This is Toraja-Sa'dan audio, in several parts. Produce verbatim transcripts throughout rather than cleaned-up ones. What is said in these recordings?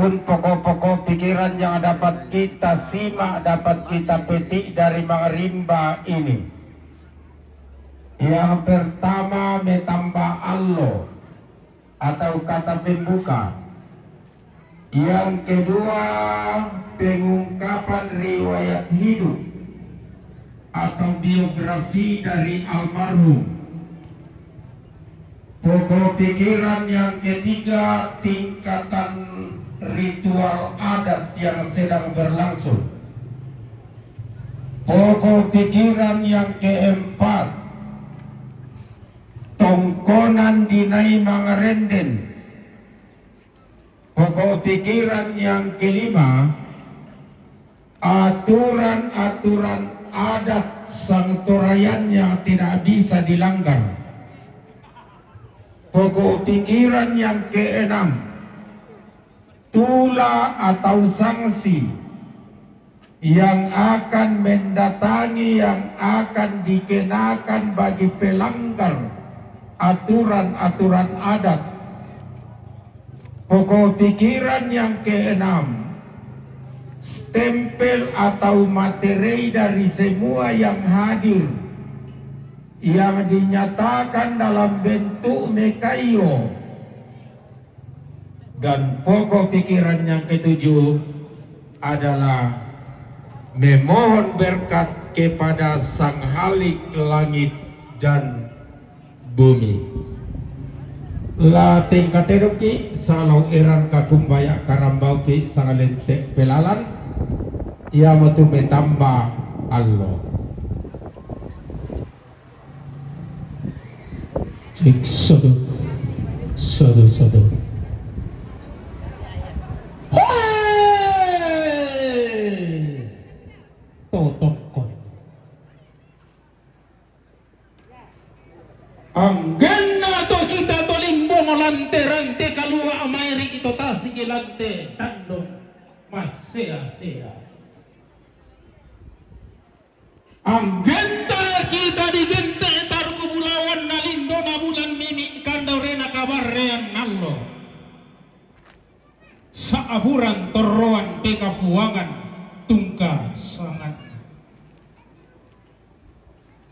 Pokok-pokok pikiran yang dapat kita simak, dapat kita petik dari mangarimba ini. Yang pertama, me tamba allo atau kata pembuka. Yang kedua, pengungkapan riwayat hidup atau biografi dari almarhum. Pokok pikiran yang ketiga, tingkatan ritual adat yang sedang berlangsung. Pokok pikiran yang keempat, tongkonan dinai mangarenden. Pokok pikiran yang kelima, aturan-aturan adat Sangtorayan yang tidak bisa dilanggar. Pokok pikiran yang keenam, tula atau sanksi yang akan mendatangi, yang akan dikenakan bagi pelanggar aturan-aturan adat. Pokok pikiran yang keenam, stempel atau materai dari semua yang hadir yang dinyatakan dalam bentuk mekaio. Dan pokok pikiran yang ketujuh adalah memohon berkat kepada Sang Halik langit dan bumi. La tengka tedoki, salau eran kakumbaya karambauki sangalente pelalan, ia matu me tamba allo. Cek, satu, satu, satu. Hei! Totokko. Anggenna to kita to Limbong lante-rante kalua mairi to Tasik lante tando masea-sea. Anggenta kita digente tarku bulawan na lindo na bulan mimi kandorena kabarrean nallo. Sa'aburan torroan pekapuangan tungka sangan.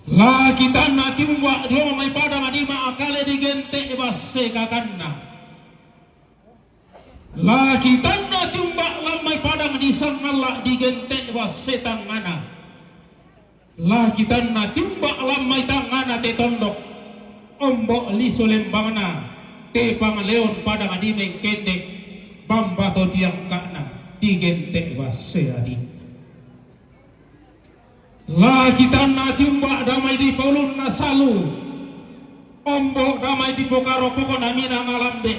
La kitanna tiumba dio mai padang adima akale digente basse kakanna. La kitanna tiumba lammai padang di sangalla digente basse tangngana. La kitanna tiumba lammai tangngana te tondok. Ombo lisu lembangna te pangleon padang di mengkendek bamba to tiangka'na digente basse adinna. La kitanna tiumba damai di paulunna salu. Ombo damai di pokaro pokona mina ngalambe.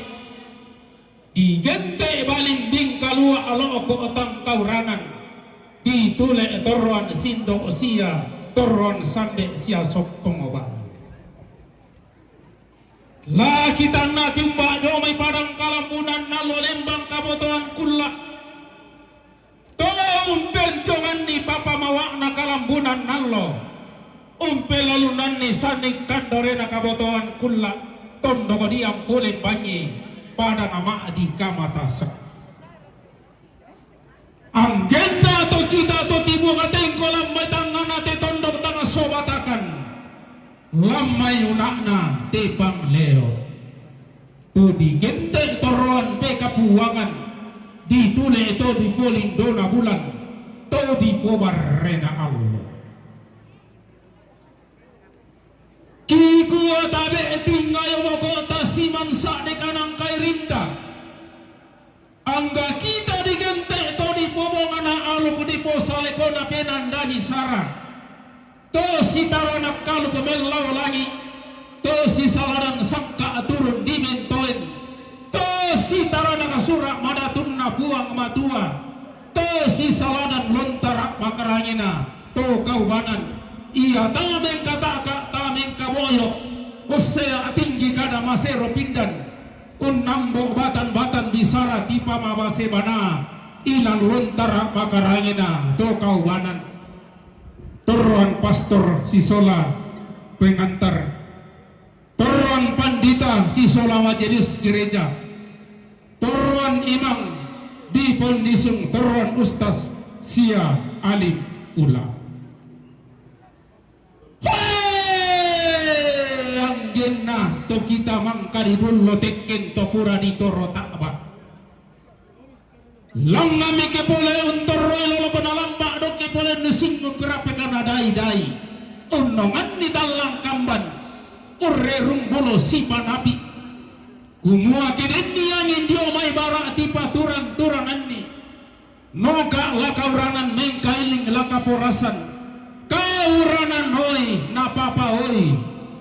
Digente balinding kalua alo'ko tangkauranan. Ditule torroan sindo sia torroan sambe sia soppong oba. La kitanna tiumba dio mai padang kalambunan nallo lembang kabotoan kulla. To umpentionganni papamawa'na kalambunan nallo, umpelalunanni sanni kandorena kabotoan kulla, tondok diang pole bangi padang ma'di kamatasek. Anggenna to kita to tibuka tengko lammai tangngana te tondok tang sobatakan, lammai una'na te pangleo. To digente torroan pekapuangan, ditule to dipolindona bulan, to dipobarrena allo. Kikua tabe tingayo mokota siman sa'de kanang kairinta. Angga kita digente to dipobongana aluk diposalekona penandani sara. To sitaranak kaluk mellau langi, to sisaladan sangka turun di bentoen, to sitaranak sura madatunna Puang Matua, to sisaladan lontara makarangena, to kaubanan, ia tamengkataka tamengkaboyo, ussea tinggi kada masero pindan, unnambo batan-batan bisara tipamabase bana, ilan lontara makarangena, to kaubanan. Torroan pastor sisola pengantar, torroan pandita sisola majelis gereja, torroan imam Tipon disung torroan ustaz sia alim ulama. Hee! Anggenna to kita mangka di bullo tekken to pura ditoro Ta'ba. Langngami ke pole untorroi lolokona lamba' dokke pole nusingngu kerape kana dai-dai. Unnonganni tallang kamban. Urrerung bolo sipanapi. Kumua ke denni angin dio mai bara' tipaturang-turanganni. Noka la kauranan mengkailing la kaporasan. Kauranannoi napapaoi.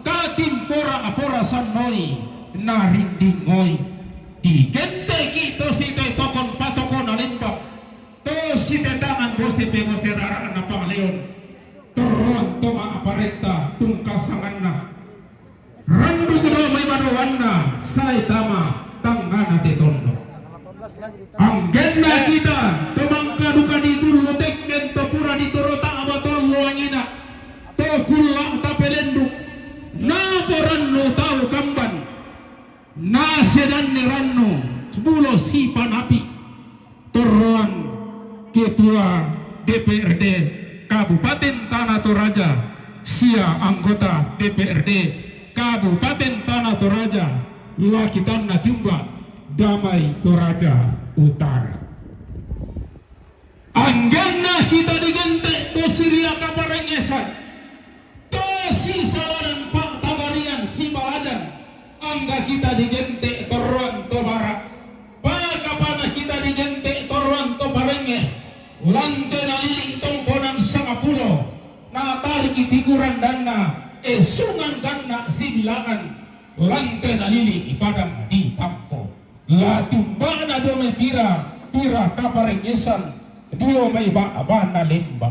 Katimpora-porasannoi narindingngoi. Digente'ki to sitetokon patokona lembang. To sitetangan bose pebose rara'na pangleon. Torroan to ma'parenta tungkasanganna. Randuk do mai madoanna sae tama tangngana te tondok. Anggenna kita to mangka duka ditullu tekken to pura ditoro Ta'ba to allo angina, to kulla' tapelenduk, naporannu tau kamban, nasedanni rannu bulo sipanapi. Torroan Ketua D P R D Kabupaten Tana Toraja sia anggota D P R D Kabupaten Tana Toraja, lakitanna tiumba Damai Toraja Utara. Anggenna kita digente' to siria kaparengngesan, to sisalanan pa'tagarian sibalajan, angga kita digente' torroan to bara'. Pakapana kita digente' torroan to parengnge, lante nalili' tongkonan sangapulo, natariki tiku randanna, esungan ganna' sibilangan, lante nalili' padang ditampo. La tiumba'na dio mai pira, pira kaparengngesan, dio mai ba'bana lemba.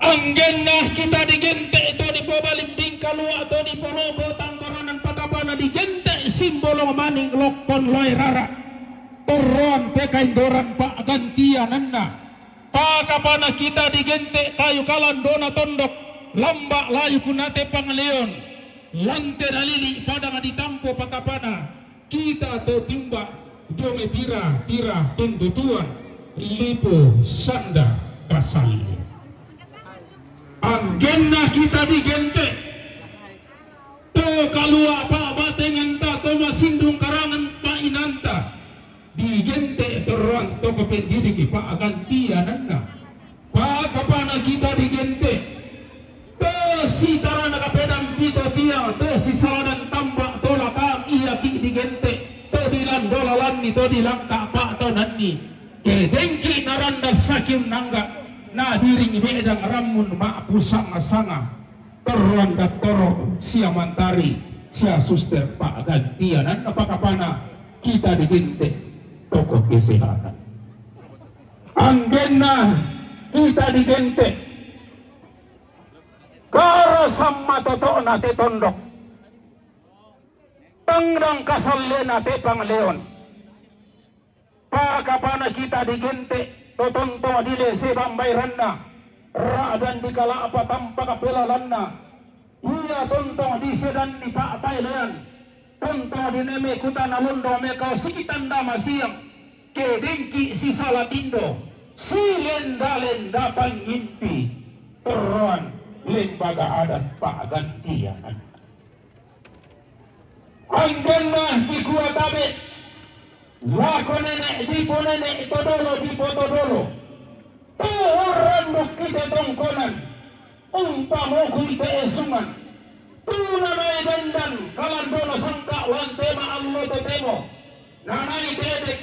Anggenna kita digente' to dipobalimbing kalua' to dipoloko tangkaranan pakapana digente' simbolong maning lokkon loe rara'. Torroan pekaindoran pa'gantiananna. Pakapana kita digente' kayu kalandona tondok, lamba' layu kunate pangleon, lante nalili' padang ditampo pakapana. Kita to tiumba dio mai pira-pira pendutuan lipu sanda kasalle. Anggenna kita digente' to kalua' pa'batenganta to masindung karangan pa'inanta, digente' torroan toko pendidiki pa'gantiananna. Pakapana kita digente' to sitarana kapedang bito tiang, to sisalanan tamba' to lakang iaki digente', to dilando lalanni to dilangka' pa'taunanni. Kedengki naranda sakiung nangga, nadiring be'dang rammun ma'pusanga-sanga. Torroan dattoro sia mantari sia suster pa'gantiananna pakapana kita digente' toko kesehatan. Anggenna kita digente' karasamma toto'na te tondok, tangdang kasallena te pangleon. Pakapana kita digente' to tontong dilese bambairanna, ra'dan dikala'pa tampak pelalanna, ia tontong disedanni pa'taelean, tontong dineme kutana londo mekao sikitanda masiang, kedengki sisala tindo, silenda-lenda pangngimpi, torroan lembaga adat pa'gantiananna. Anggenna dikua tabe' lako nene' diponene' todolo dipotodolo, tu urrandukki te tongkonan, umpamokui te esungan, tu nanai bendan kalandona sangka' lante ma'allo totemo, nanai tedek,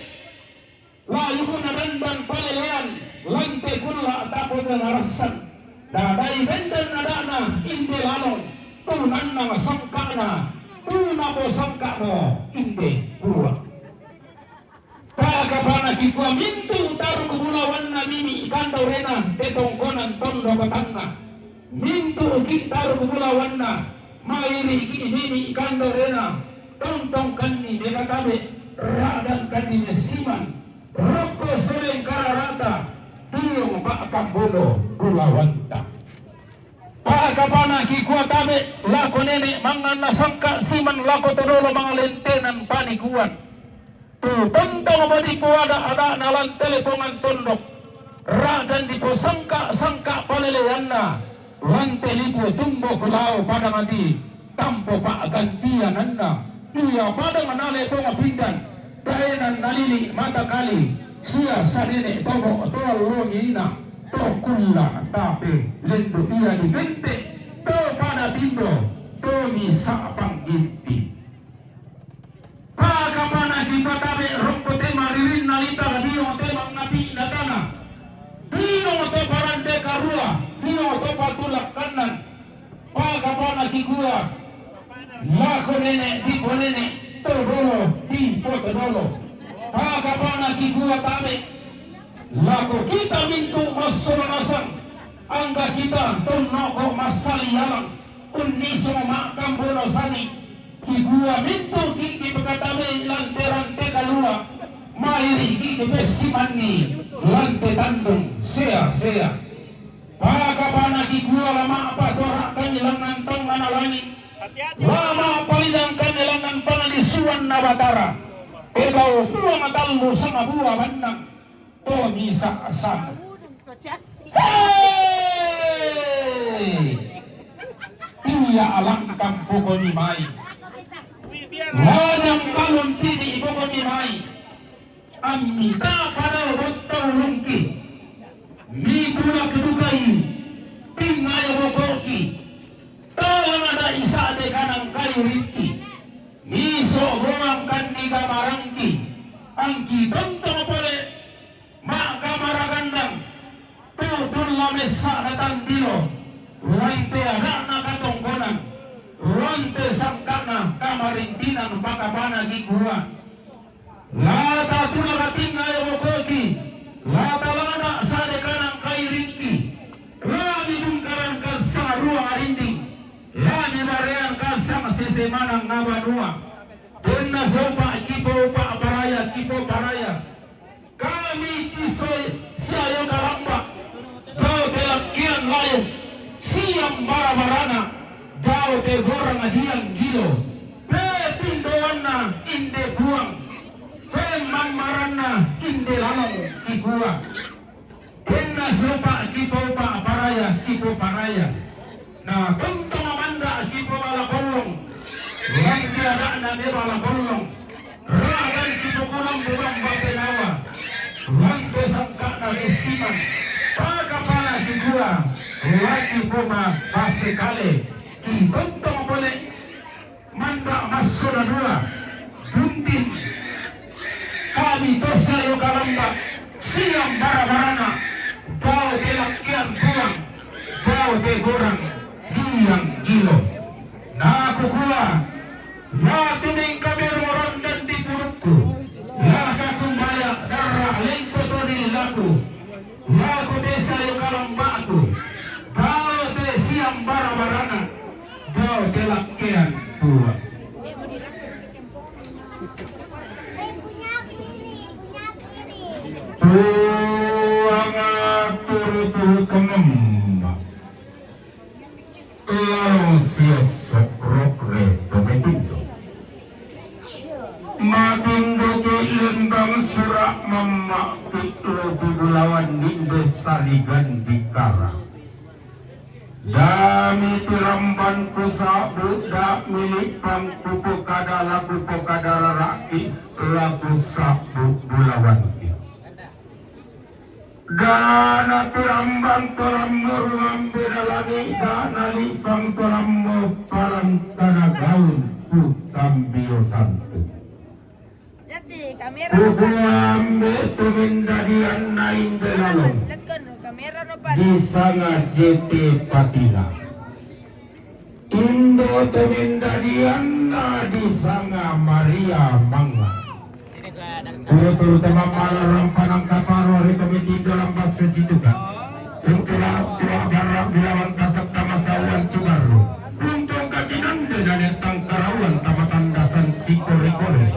layuna dandan palelean, lante kulla' tapodangarassan, dadai bendan ada'na inde lalong, tu nannang sangka'na, tu naposangka'mo inde Puang. Pakapana kikua mintu' taruk bulawanna mimi' kandorena te tongkonan tondok tangnga. Mintu'ki' taruk bulawanna, mairi'ki' mimi' kandorena, tontongkanni mekatabe', ra'dangkanni messiman, rokko soleng kararata, biong pa'kambodo bulawanta. Pakapana kikua tabe' lako nene' mangnganna sangka' siman lako todolo manglentenan panikuan. Tu tontong badi puada-adana lan telepongan tondok, radan diposangka-sangka paleleanna, lan telipu tumbok lao padang ati, tampo pa'gantiananna, ia padang nale ponga pindan, daenan nalili mata kali, sia sanene tobo toallo mina, to kulla tape, lendo ia dibente, to pada tindo, to misa pangginti. Pakapana kipatabe rokko te maririnna lita, dio te mangapi natana. Dio to parante karua, dio to patulak kannan. Pakapana kikua, lako nene, diko nene, to dolo, di poto dolo. Pakapana kikua tabe, lako kita mintu massola nasang, angga kita tonnoko massali alang, unniso ma'kambono sani, kikua mintu kiki pekatabe lanteran te kalua, mairi kiki pessimanni lante tandung sea-sea. Pakapana kikua la ma'patorakkangi langngan tongngana langi, la ma'palidangkangi langngan pangalisuanna Batara. Ebau Puang tallu sama bua bannang, to misa sama. Hei! Ia alangkang pokoni mai. Lajang balon tini pokoni mai. Ammi ta padao bottau lungki. Mi tulak dukai. Tingayo bokoki. Talang ada isa de kanang kayu rikki. Mi so goang kandi gamarangki. Angki tontong pole. Ma'kamara gandang, tu tulla messa na tandilo, ruante ada'na katongkonan, ruante sangka'na kamarintinan pakapana kikua. La tatula katinga yo bokoki, la talana sade kanang kairingki, la midungkarangkan sarua marinding, la mibareangkan sang sese manang na banua. Denna sopa kipo pa paraya, kipo paraya. Kami kisoi siayo kalamba, dao te lakkean layung, siang bara-barana, dao te gorang diang gilo, pe tindoanna inde puang, pe mammaranna inde lalong kikua. Denna sopa kipo pa paraya, kipo paraya. Na tonto mamanda kipo bala kollong. Lan tiada'na me bala kollong. Radan kipo kulang bukan batenawa. Lan pesangka'na kesiman. Pakapana kikua. Laki poma pasekale. Ki tonto pole. Manda massona dua, bunting, kami to sayo kalamba, siang bara-barana, dao te lakkean puang, dao te gorang, liang gilo. Na kukua, la tuning kaberu rondan di purukku, la kakumbaya darra lengko to di laku, la kute sayo kalambaku, dao te siang bara-barana, Dao te lakkean tua. Puang turu-turu kememma. Lao siosok rokre to metindo. Matindo ke ilembang surak mamma pitlo tu bulawan di besaligan di kara. Dami tiramban ku sabu, da milik pangku pokada laku pokada raraki laku sabu bulawanki. Da na tiramban tolammu rumambe dalani, da nalipang tolammu palang tanagaun ku tambio santu. Jadi, kamera. Kukuambe tu mendadian naing belalong. Letgon, kamera no, Pak. Di sanga J T Patina. Indo tu mendadian na di sanga Maria Mangga. Turu-turu temamala rampanang kaparo hari komiti dalam bahasa situkan. Ungkira tua bara bilawan kasab tamasawan sugarro. Untung kakinan de dane tangkarawan tamatandasan sikore-kore.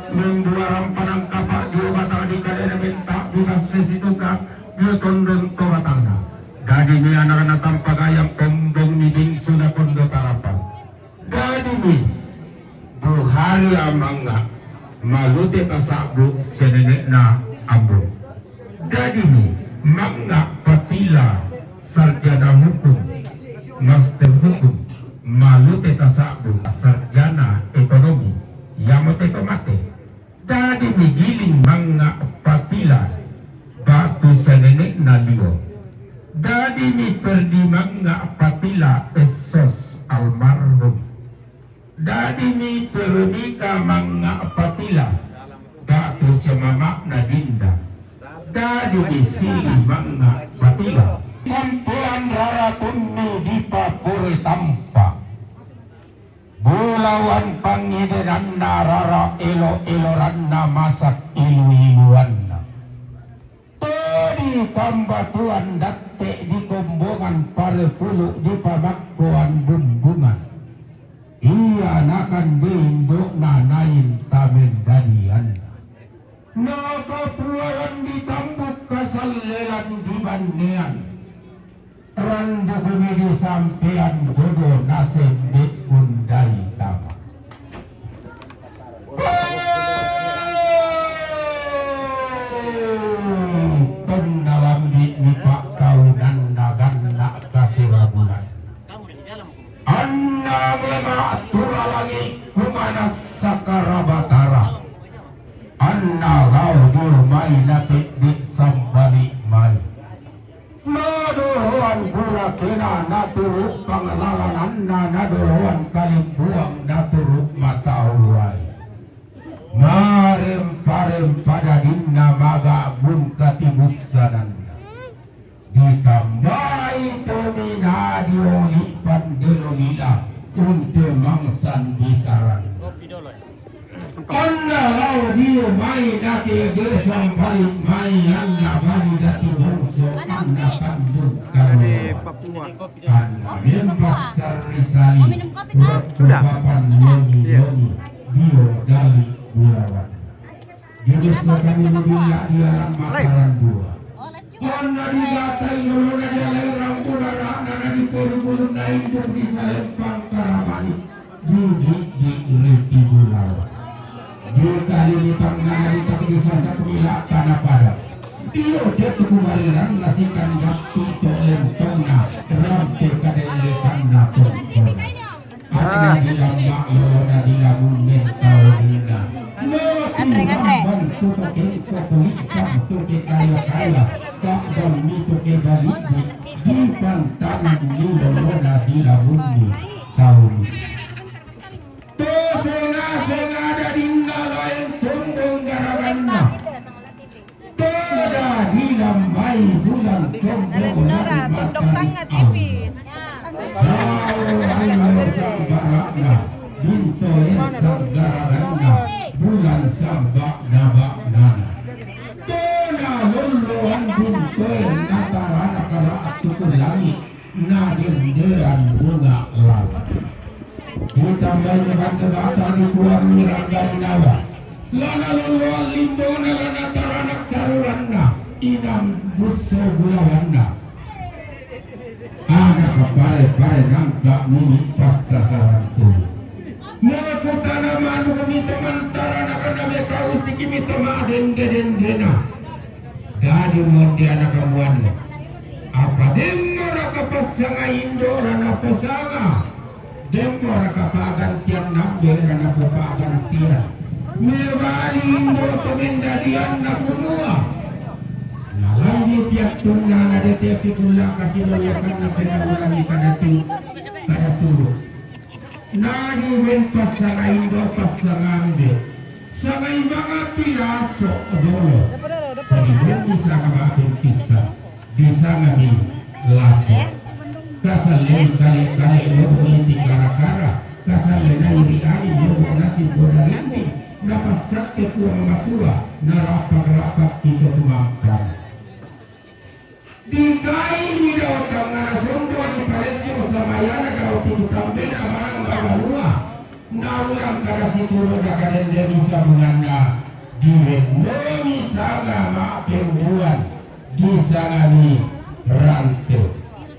Membuaran panangkapa dio batang di kadena mentak bibas sesituka dio tondon to batangna. Dadi ni anak-anak tampagayang kombong ni bingsu na kondo tarapang. Dadi ni buhari amangna. Malute tasabbu' senene'na ambo. Dadi mi mangnga' patila sarjana hukum, master hukum, malute tasabbu' sarjana ekonomi, iamote to mate. Dadi mi giling mangnga' patila ba'tu senene'na Lio. Dadi mi perdi mangnga' patila essos almarhum. Dadi mi Veronika mangnga' patila ba'tu semama'na Dinda. Dadi mi sili mangnga' patila. Sampean rara tummi dipapore tampa. Bulawan pangidenanna rara elo-eloranna masak ilu-iluanna. Todi pambatuan datte' di kombongan parepulu' di pamakkoan bumbungan. Ia nakande indo'na nain tamendadianna. Nakapuaran di tambuk kasallelan di bannean. Randukumi di sampean godo naseng bekkun dari tama. Tonna lambi' mi pa'kaunanna ganna' kasirabulan. Anna memang turalangi kumanassa karabatara. Anna lao dio mai nate'de' sambali' mai. Nadoroan burakena naturu' panglalananna, nadoroan kalimbuang naturu' matauai. Marempa-rempa dadinna maga'bung katibussananna. Ditambai tomi nadioli' pandelo lila untu' mangsan bisaran. Anna lao dio mai nake gesang balik mai anna bali datu bongso anna tandung karoa. Anna mempas sarri sali rokko papan lomi-lomi dio dali bulawan. Jenis sekali bila dialam mataran dua. Anna digatai lolona dialai rambu rara'na nadipori bulunna indung di salempang karamani. Duduk di riti bulawan. Di kali di tangngana di tak disasak mila tanah padang. Dio tetu kumariran nasikan dappi to lentongna rampe kadellekanna tongkona. Anna di lamba' lolona di lamun mentaunna. Andre, Andre. Bantu to kengko kuli'kan to ke kaya-kaya. Tak bammi to ke balik. Di pantangan ni lolona di lamun mentaunna. To senga-senga dadinna lain tumbung garaganna. To dadi lambai bulan kombong dari matahari Allah. Hao Allah sanggara'na, bintoen sanggara'na, bulan samba'na-ba'nana. To nalolloan bintoen natarana kala' tukul langit. Nadendean bunga laut. Ditambai bande bata dikuang mirang dari nawa. Lana loloan limbongna lana taranak saruranna. Inang busso bulawanna. Anak pare-pare nangka mimi passasarantu. Mekutana manuk mito mantaranak na mekausi kimito madende-dendena. Dadi muandiana kamuanna. Apa demmoraka passanga indo'na naposanga? Demmoraka pa'gantian nambe'na napopagantian? Mebali indo to mendadianna kumua. Nalambi piattunna nadete pikulla kasilolokanna penaulangi kada tu-, kada turu. Nani men passangai do passangambe. Sangai mangapi laso dolo. Padibundi sanga mapempissa. Disangami laso. Kasallei kale-kale lobo iti kara-kara. Kasallei na iri ali lobo nasi boda rindi. Napassakke Puang Matua. Narapak-rapak kita tumampang. Dikaimi dao tangngana sondo dipalessi osamayana dao tiku tambena manang babalua. Naulang kada situru' dakaden demi sabunganna diwennomi sanga ma'pembuan disangami rante.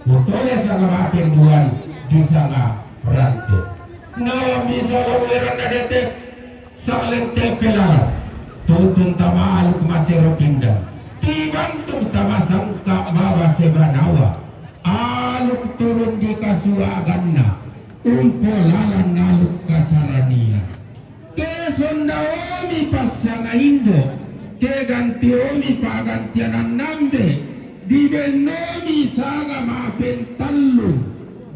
Utole sanga ma'pembuan disanga rante. Nalambi solo uleranna detek. Talente pelaran, tutun tamaluk masero pinggan, tibantuk tamasangka baba sebanawa, aluk turun di kasuaganna, umpolalan aluk kasaranian. Kesondaomi passanga indo, kegantiomi pagantianan nambe, dibennomi sanga ma'pentallung,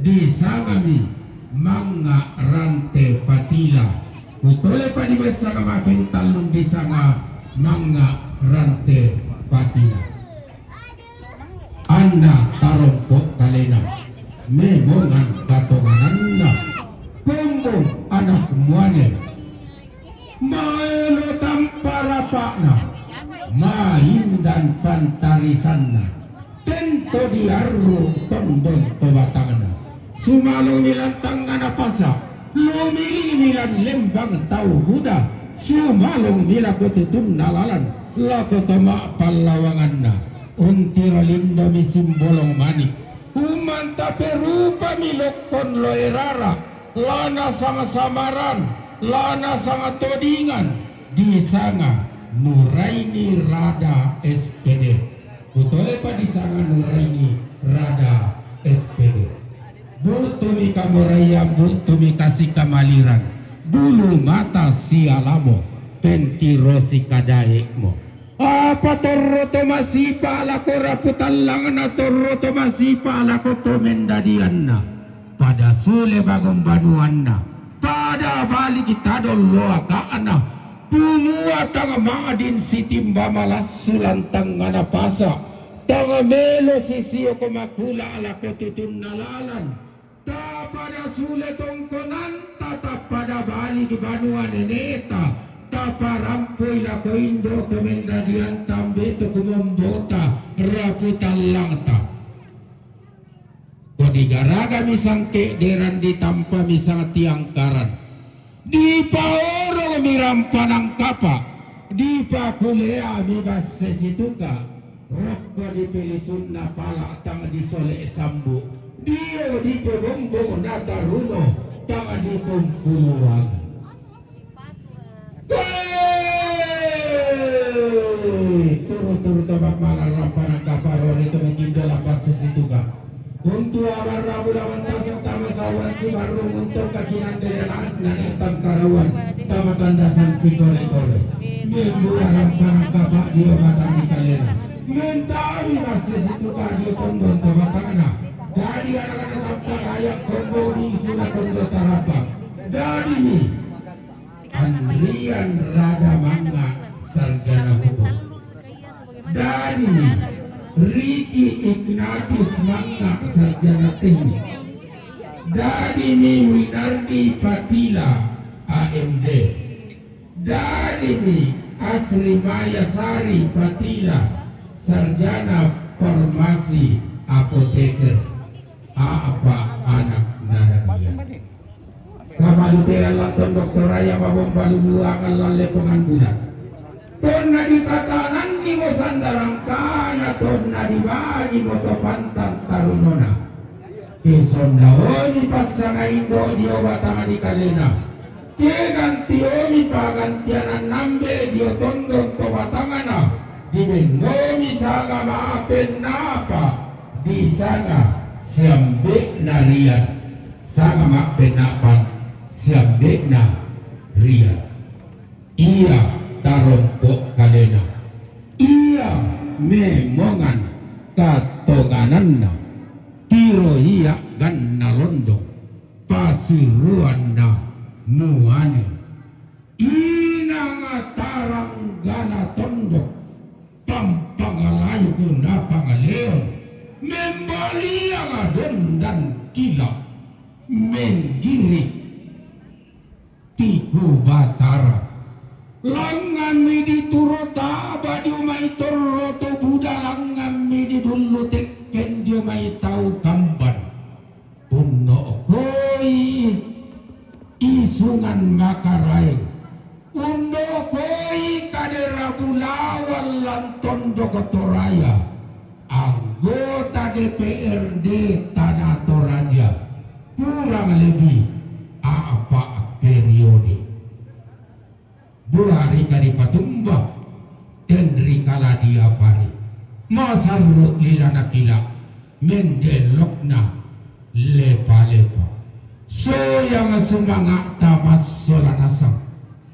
disangami manga rante patila. Utole pa dibessanga ma'pentallung disanga manga rante patila. Anna tarompo kalena, memongan katongananna, kombong anak muane, maelo tampa rapa'na, maindan pantarisanna, tento diarru tondon to batangna. Sumalong milan tangngana pasa, lumiling milan lembang tau buda, sumalong mila ko tutunna lalan, lako to ma'pallawanganna. Untiro lindomi simbolong manik, umanta perupami lokkon loe rara, lana sanga samaran, lana sanga todingan, disanga Nuraini Rada S P D. Utole pa disanga Nuraini Rada S P D. Bu'tumi kamoraian, bu'tumi kasi kamaliran, bulu mata sialamo, pentirosi kadaekmo. Apa torro to masipa lako rapu tallangna, torro to masipa lako to mendadianna. Pada sule bangun banuanna, pada balik tadon loaka'na, pumua tang ma'din sitimba malassu lan tangngana pasa, tang melo sisioko makula lako tutunna lalan, tapada sule tongkonanta, tapada balik banua neneta, taparampoi lako indo to mendadian tambe to kumombota rapu tallangta. Ko digaragami sangke'deran, ditampami sangtiangkaran, dipaorongmi rampanan kapa, dipakuleami basse situka, rokko dipilisunna pala tang disole sambu, dio dipebombong nataruno tang ditumpuluang. Woi! Turu-turu to mammala rampanan kapa, rori to mengindo lapas sisituka. Untu awarrabu lawan tasak tama sawan simarrung untu kakinan delenan nane tangkarauan tama tandasan sikore-kore. Membua rampanan kapa dio batang di kalena. Mentami mas sisituka dio tondon to batangna. Dadi anak-anak tampak ayak komboni suna kondo tarapa. Dadi ni Andrian Rada Manga, sarjana hukum. Dadi ni Riki Ignatius Manga, sarjana teknik. Dadi ni Winardi Patila, A M D. Dadi ni Asri Maya Sari Patila, sarjana farmasi apoteker. Apa anak nanadia. Kamalutean lan tondok Toraya, mabomba luluangan lan lepongan buda. Tonna dipatanannimo sandarangkana, tonna dibagimo to pantan tarunona. Kesondaoni passanga indo dio batang di kalena. Kegantiomi pagantianan nambe dio tondon to batangna. Dibennomi sanga ma'penna'pa, disanga siambe'na rian. Sanga ma'penna'pan siambe'na rian. Ia tarompo kalena, ia memongan katongananna, tiro ia ganna londong, pasiruanna muane. Inang taranggana tondok, pampangalayu guna pangaleon, membaliang dondan kila, menggirik tiku batara. Langnganmi di turo taba dio mai torro to buda, langnganmi di dullu tekken dio mai tau kamban. Unnokoi isungan makaraeng, unnokoi kadera bulawan lan tondok Toraya, anggota D P R D Tana Toraja, kurang lebih a'pa periode. Ripatumba tenri kala diapari, masarru lilana kila, mendellokna lepa-lepa. Soyang sumanga'ta massola nasang,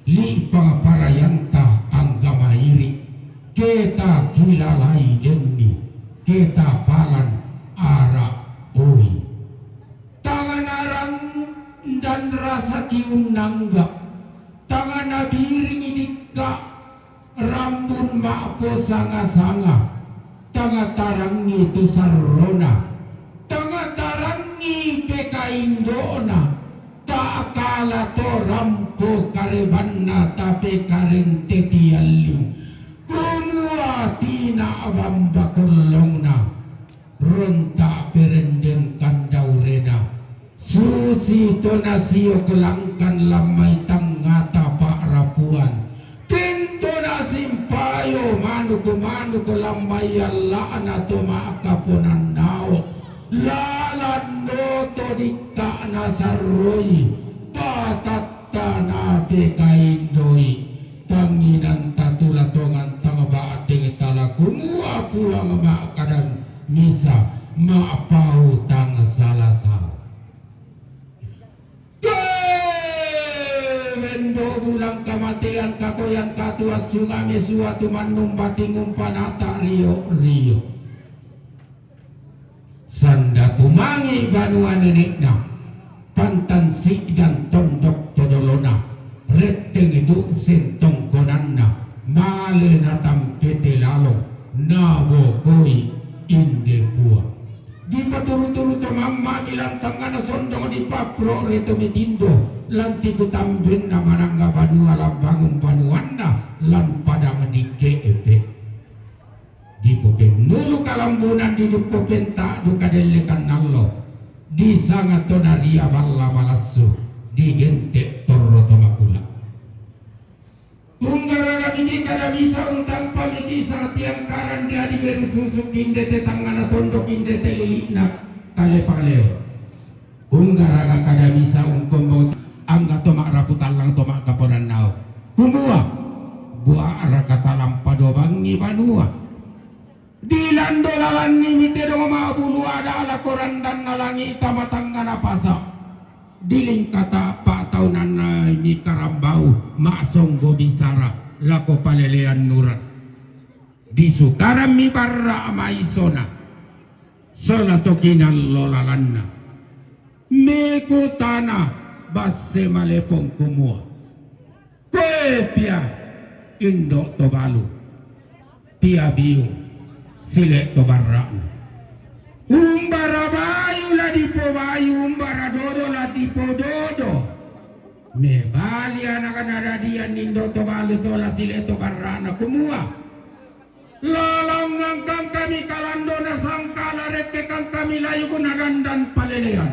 lipang parayanta angga mairi, keta kilalai denni, keta palan ara oi. Tangana rang dan rasa kiunangga, tangana biring dikka, rambun ma'posanga-sanga, tanga tarangngi tu sarrona, tanga tarangngi pekaindona, ta'kala to rampo karebanna tapekarente tialliu, kumua tina bamba kollongna. Ronta perendeng kandaurena, susi to nasiok langkan lammai tangngata pa'rapuan, tento nasimpayo manuk-manuk lammai alla'na to ma'kaponannao, lalan doto dikka nasarroi, patatta napekaindoi, tanginanta tula tongan tang ba'teng tala kumua Puang ma'kadan misa ma'pautang sala-sala. Ke mendo bulang kamatean kakoyang katuas sungame suatu mannumbating umpanata rio-rio. Sanda tumangi banua nene'na, pantan si'dan tondok todolona, retteng du sentongkonanna, male natampete lalong, nabokoi inde pua. Dipaturu-turu to mammami lantangana sondong dipapro reto mitindo, lanti kutambenna manangga banua lambangun banuanna, lan padang dike'pe. Dipopennulu kalambunan diduppo penta'du kadellekan allo, disanga to naria balla malassu, digente torro to makula. Unggaraga miti kada bisa untampa miti satiang karan dia diberu susuk inde te tangana tondok inde te lili'na kale pale. Unggaraga kada bisa ungkombong angga to ma'rapu tallang to ma'kaponannao. Kumua, bua'raka talampa dobangi banua. Dilando lalanni mite dong ma'bulu ada lako randanna langi' tama tangngana pasa. Dilingkata pa'taunanna mi karambau ma'songgo bisara lako palelean nuran. Disukarammi barra' maisona, sola to kinallo lalanna. Mekutana basse malepong kumua, koe pia indo' to balu, pia biu sile' to barra'na. Umbara bayu la dipobayu, umbara dodo la dipododo. Mebali anakna dadian indo' to balu sola sile' to barra'na kumua, lalangngang kangkami kalandona sangkala rekke kangkami layukna dandan palelean.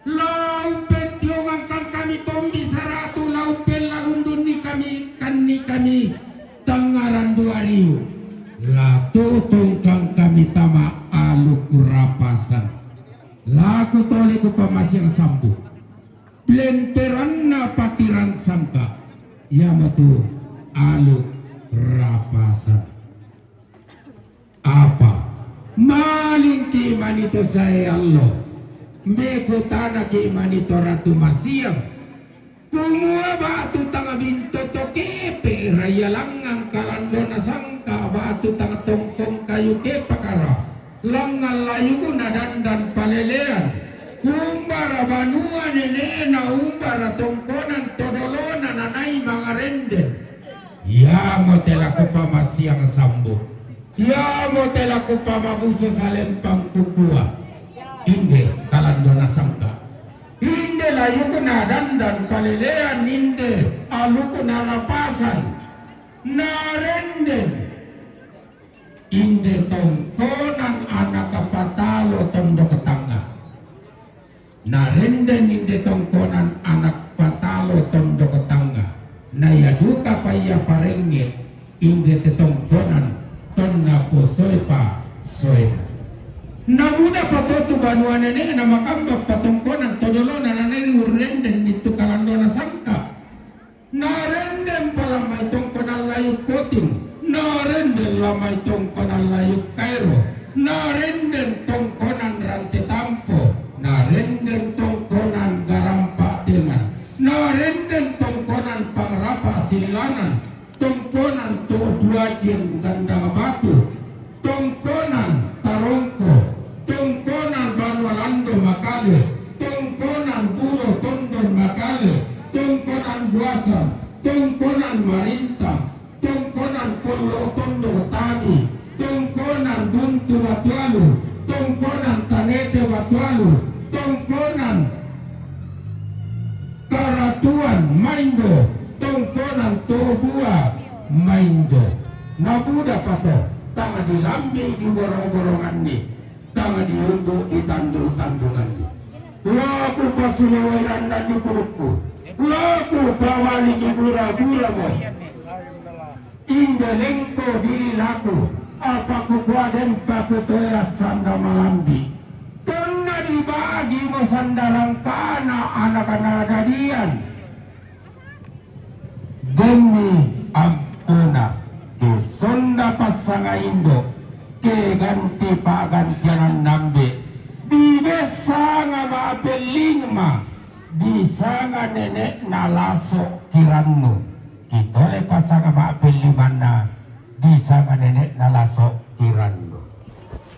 La umpettiongang kangkami tombi saratu, la umpellalundunni kami kanni kami tangngaran dua riu. La tutungkang kami tama aluk rapasan. La kutole kupamasiang sambu. Lenteranna patiran sangka, iamotu aluk rapasan. Apa? Malingki mani to sae allo, mekutanaki mani to ratu masiang, kumua ba'tu tang binto to kepe' raia langngan kalandona sangka ba'tu tang tongkong kayu kepakara, langngan layukna dandan palelean, umbara banua nene'na, umbara tongkonan to dolona nanai mangarenden. Iamote la kupamasiang sambu, iamote la kupamabuso salempang kukua, inde kalandona sangka, inde layukna dandan palelean, inde alukna rapasan, narenden inde tongkonan anak patalo tondok tangnga. Narenden inde tongkonan anak patalo tondok tangnga, na ia duka pa ia parengnge' inde te tongkonan tonna posoepa soena. Namuda patotu banua nene'na makambak patongkonan to dolona naneri urrenden mintu kalandona sangka. Narenden palamai tongkon La mai tongkonan Layuk Kairo, na renden tongkonan Rante Tampo, na renden tongkonan Garampa Tengan, na renden tongkonan Pangrapa Silanan, tongkonan To Duacin Gandang Batu, tongkonan Tarongko, tongkonan Banua Lando Makale, tongkonan Bulo Tondon Makale, tongkonan Buasan, tongkonan Marintang, tongkonan Pollo Tondon Tani, tongkonan Buntu Batualu, tongkonan Tanete Batualu, tongkonan Karatuan Maindo, tongkonan Tobua Maindo. Na buda pato, tanga di lambi di borong-boronganni, tanga di umbu di tandul-tandunganni. Laku pasulewai randan di pudukku, laku pawali di bura-bura mo. Indelengko diri laku, apa kukua den pakutoera sanda malambi. Tonna dibagi mo sanda rangkana anak-anak dadian. Demi ampuna, ke sonda passanga indo, ke ganti paggantianan nambe, di bessanga ma'pellingma, di sanga nenekna laso kirannu, kitole passanga ma'pellimanna, di sanga nenekna laso kirannu.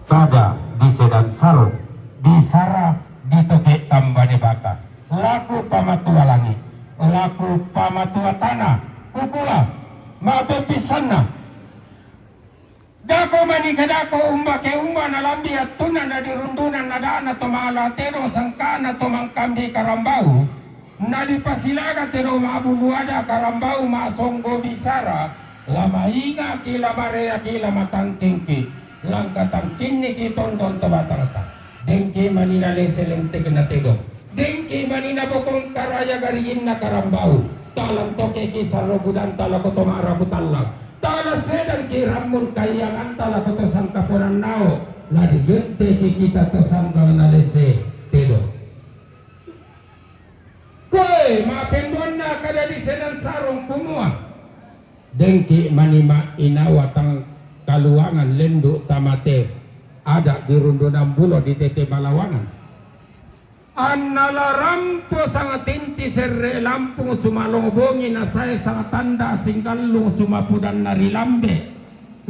Pada di sedan sarong, di sara di toke tambane baka, laku pamatua langi, laku pamatua tana, kukua, ma'peppissanna. Dako mani kadako umba ke umba na lambi attuna na dirundunan na da'na to ma'ala tedong sangkana to mangkambi karambau. Na dipasilaga te do ma'bulu ada karambau ma'songgo bisara, la maingaki, la mareaki, la matangkingki, langka tangkinniki tondon to batangta. Dengki mani na lese lentekna tedong. Dengki mani na bokong karaya gariinna karambau. Talang tokeki sarro budanta lako to ma'rapu tallang. Tala sedangki rammun kaianganta lako to sangkaponan nao. La digenteki kita to sanggang na lese tedong. Koe, ma'penduanna kada di sedan sarong kumua, dengki mani ma'inawa tang kaluangan lendu' tamate ada' di rundunan bulo di tete Malawangan. Anna la rampo sanga tinti serre lampung sumalong bongi nasae sanga tanda singgallung sumapudanna ri lambe.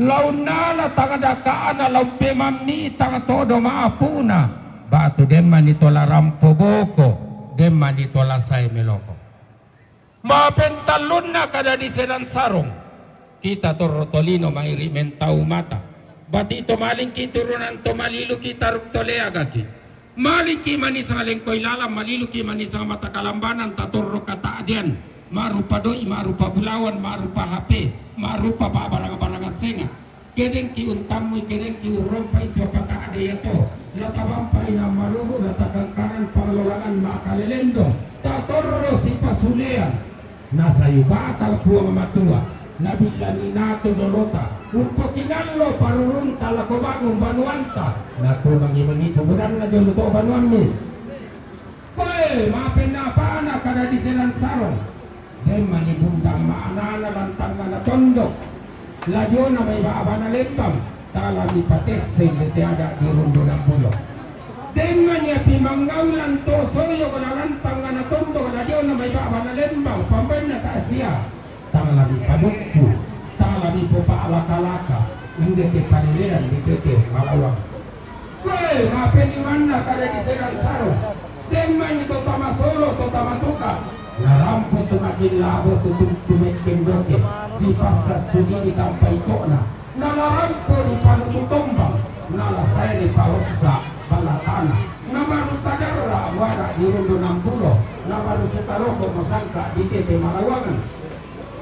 Launna la tang daka'na, la umpemammi'i tang todo ma'apu'na, ba'tu den mani to la rampo boko, den mani to la sae meloko. Ma'pentallunna kada di sedan sarong, kita torro tolino mairi' mentau mata. Bati' to malingki turunan to maliluki taruk to leagaki. Malingki mani sanga lengkoi lalang, maliluki mani sanga mata kalambanan, tatorro kata'dean, ma'rupa do'i, ma'rupa bulawan, ma'rupa H P, ma'rupa pa'barang-barangan senga'. Kedengki untammui, kedengki urrompa'i tu apa ta'de iato, la tabampa'i nammaluhu, la takangkangan panglolangan ma'kalelendong, tatorro sipasulean. Nasayubatal Puang Matua, nabillani natu dolota, umpokinallo parurunta lako bangun banuanta, nakumangi-mangi tu budanna jolo to banuammi. Koe, ma'pennapana kada di sedan sarong, den mani bundang ma'anana lantangngana tondok, la diona mai ba'bana lembang, tala mipatesseng de te ada' di rundunan bulo. Den mani api mangngaulan to soyo la lantangngana tondok, la diona mai ba'bana lembang, pambainna ta'sia, tala mipadukku, tala mipopa'laka-laka, inde te palelean di tete Malawang. Koe, ma'pennimanna kada di sedan sarong, den mani to tamasolo, to tamatoka, narampo tu makillabo tu, tu, tu mekkendoke, sipassa sudini tampa ito'na, nala rampo ri palutu tombang, nala sae ri paossa balatana, namaru tadarra muara di rundunan bulo, namaru sukaloko masangka di tete Malawangan.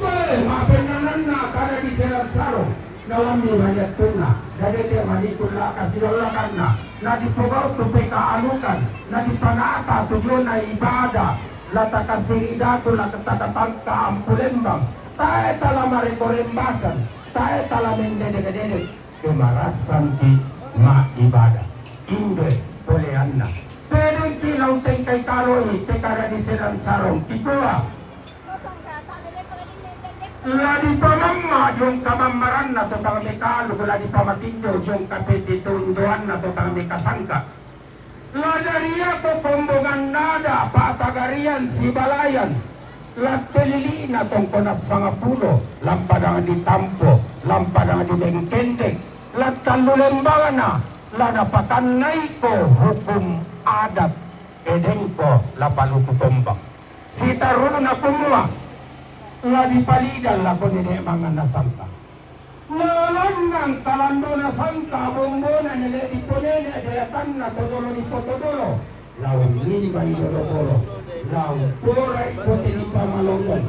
Koe, ma'pennananna kada di sedan sarong, nalammi mani attunna, nadete mani kulla kasidollakanna, nadipogau tu pekaalukan, nadipanata tu diona ibada, la takasiri datu, la takatangka ampulembang, tae tala mareko rembasan, tae tala mendedek-dedek, ke marassanki ma'ibada. Indoe poleanna. Tedengki la utengkai kaloi te kada di sedan sarong, kikua. La dipamamma' jong kamammaranna to tang mekalu, la dipamatinjo jong kapetitundoanna to tang mekasangka. La dariako kombongan nada pa'pagarian sibalayan, la telili'na tongkonan sangapulo, la mpadang di Tampo, la mpadang di Bengkendek, la tallu lembangna, la napatannaiko hukum adat, edengko la paluku tombang. Sitarru'na kumua, la dipalidan lako nene' manganna sangka. Nalangngang talandona sangka bombona nene' diponene' deatanna to dolo dipotodolo. La ummimbai bolo-bolo, la umporai pote dipamalonggong.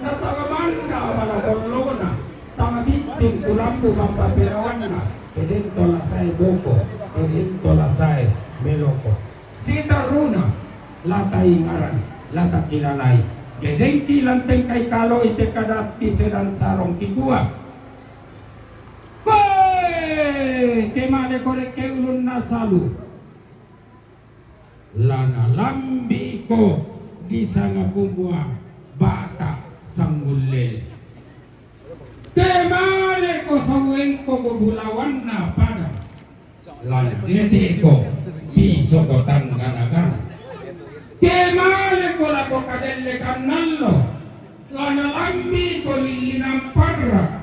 Natangamanda bala bollona, tang bitting kulambu bamba perawanna, edento la sae boko, edento la sae meloko. Sitarru'na, la taingaran, la takilalai. Bedengki lanteng kai kalo ite kadatti sedan sarong kikua. Koe, kemale korek ke ulunna salu. La nalambi'ko disanga kumua bata' sangullele. Kemaleko sauengko ko bulawanna padang. La nadete'ko piso ko tanggana-gana. Kemaleko lako kadellekan allo, la nalambi'ko lillinang parra.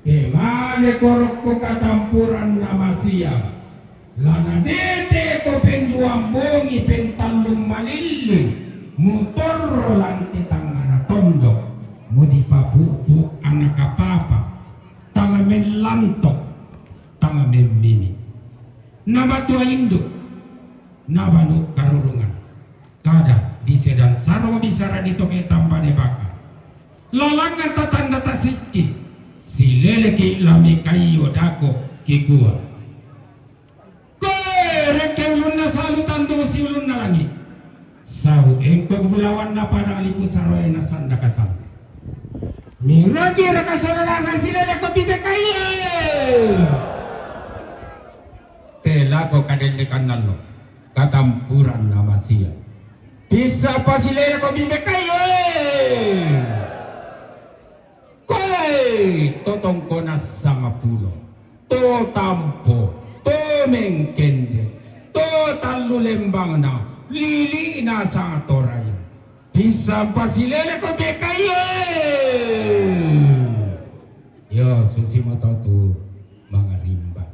Kemaleko rokko katampuranna masiang, la nadete'ko penduang bongi pentallung malilling, mutorro lante tangngana tondok, mudipapu'pu' ana kapapa, tala mellanto, tala memmini. Nabatua indu', nabanu karurungan. Kada disedan sarong bisara ditoke tambane baka. Lalangngan tatanda tasikki, sileleki lame kaiyo dako kikua. Koe rekke ulunna salu tantu siulunna langi'. Sauengko bulawanna padang lipu saroena sanda kasal. Miragi raka salalasa sileleko bibekaie. Telako kadellekan allo, katampuranna masiang. Pissa pasileleko bibekaie. Koe to tongkonan sangapulo, to Tampo, to Mengkende, to tallu lembangna, lili'na sangatorai. Pissa pasileleko bekaie. Yo, susimoto tu mangarimba.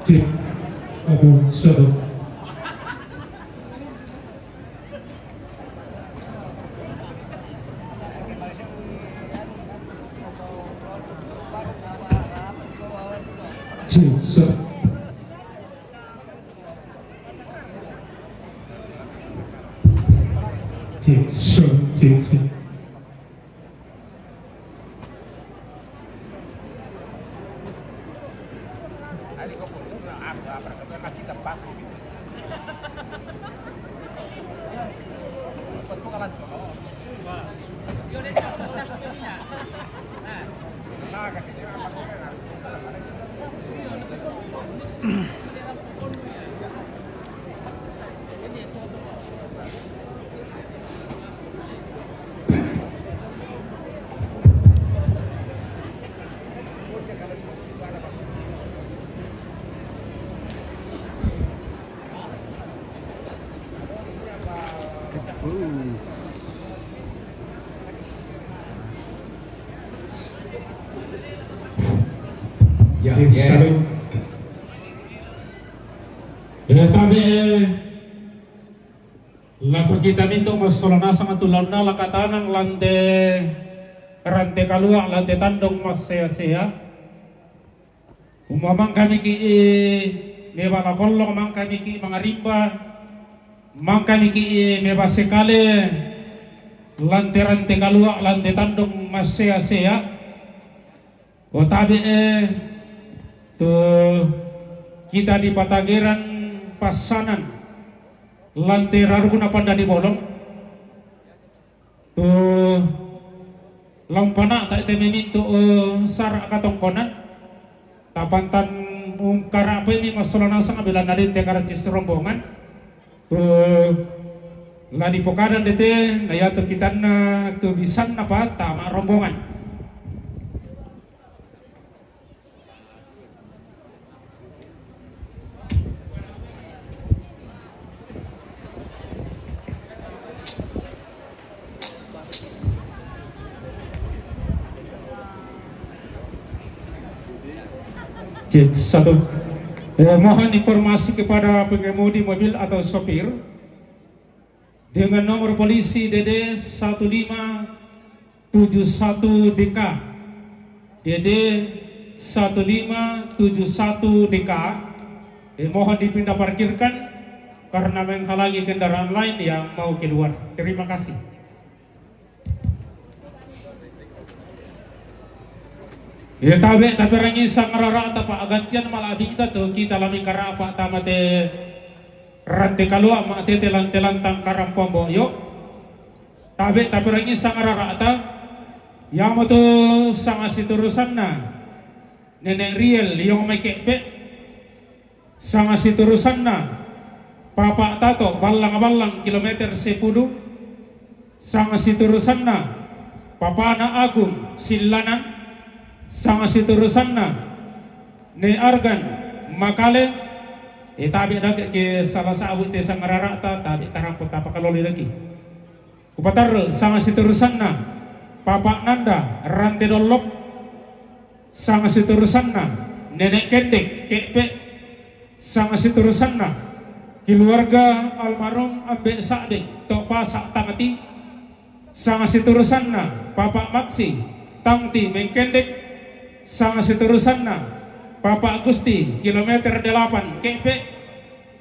Cek. Satu. Cek, satu. Cek, satu, cek, satu. Ya, ya. Salut. Ila tabe, eh, lako kita mintu masola nasang tu laonna la katanang lan te rante kalua', lan te tandung massea-sea. Umba mangka miki' mebala kollong, mangka miki' mangarimba, mangka miki' mebase kale lan te rante kalua', lan te tandung massea-sea. O tabe, eh, tu kita di Patageran Passanan, lan te rarukna pandadi bolong. Tu la umpana'ta te memintu, eh, sara' katongkonan, tapantan ungkara'paimi masola nasang belanna den te karancis rombongan. Tu la dipokadan dete, na iatu kitanna tu bisanna pa tama rombongan. Cek satu. Eh, mohon informasi kepada pengemudi mobil atau sopir dengan nomor polisi D D satu lima tujuh satu D K. D D satu lima tujuh satu D K. Eh, mohon dipindah parkirkan karena menghalangi kendaraan lain yang mau keluar. Terima kasih. Iya tabe, taperangi sangrara'ta, pa'gantian mala'bi'ta tu kita la mikara'pa' tama te rante kalua' ma'tete lan te lantang Karang Pombo'yo. Tabe, taperangi sangrara'ta, iamotu sangasiturusanna Nene' Riel Liong mai Ke'pe', sangasiturusanna Papa' Tato Ballang-ballang kilometer sepuluh, sangasiturusanna Papa'na Agung Sillanan, sangasiturusanna Ne' Argan Makale. E, tabe' dake ke sala sa'bu te sangrara'ta, tabe' tarampo tapakaloli daki. Kupatarru' sangasiturusanna Papa' Nanda Rante Dollok, sangasiturusanna Nene' Kendek Ke'pe', sangasiturusanna keluarga almarhum Ambe' Sa'deng to' Pasa' Tangti, sangasiturusanna Papa' Maksi Tangti Mengkendek, sangasiturusanna Papa' Gusti kilometer delapan Ke'pe',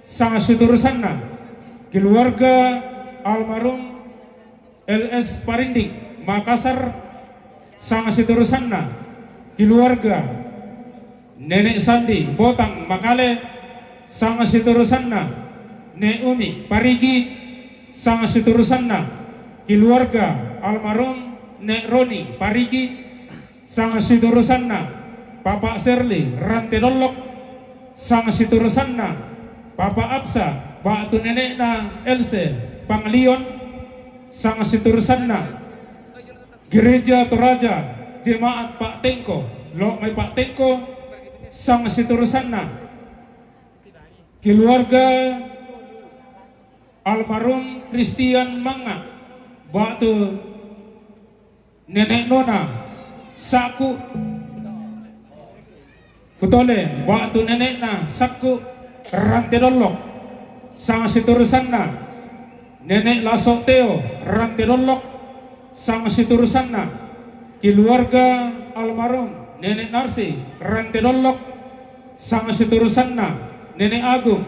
sangasiturusanna keluarga almarhum L S Parinding Makassar, sangasiturusanna keluarga Nene' Sandi Botang Makale, sangasiturusanna Ne' Umi Parigi, sangasiturusanna keluarga almarhum Ne' Roni Parigi, sangasiturusanna Papa' Serli Rante Dollok, sangasiturusanna Papa' Apsa ba'tu nene'na Else Panglion, sangasiturusanna Gereja Toraja Jemaat Pa'tengko, lo' mai Pa'tengko, sangasiturusanna keluarga almarhum Christian Manga ba'tu Nene' Nona Saku Kutole ba'tu nene'na Saku Rante Dollok, sangasiturusanna Nene' Laso Teo Rante Dollok, sangasiturusanna keluarga almarhum Nene' Narsi Rante Dollok, sangasiturusanna Nene' Agung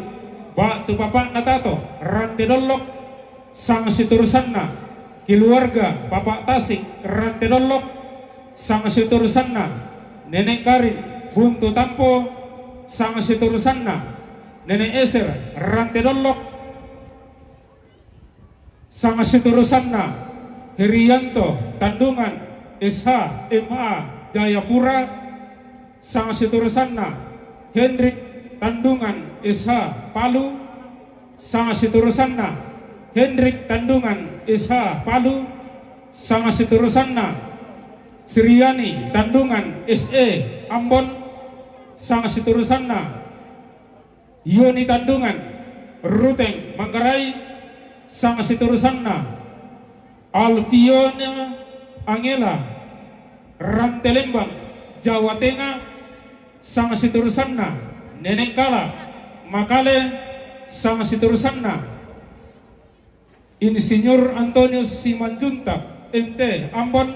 ba'tu Papa'na Tato Rante Dollok, sangasiturusanna keluarga Papa' Tasik Rante Dollok, sangasiturusanna Nene' Karin Buntu Tampo, sangasiturusanna Nene' Eser Rante Dollok, sangasiturusanna Herianto Tandungan S H M A Jayapura, sangasiturusanna Hendrik Tandungan S H Palu, sangasiturusanna Hendrik Tandungan S H Palu, sangasiturusanna Sriani Tandungan S E Ambon, sangasiturusanna Yoni Tandungan Ruteng Manggarai, Sangsiturusanna Alfiona Angela, Rantelembang, Jawa Tengah, sangsiturusanna Nenek Kala, Makale, sangsiturusanna Insinyur Antonius Simanjuntak, M T, Ambon,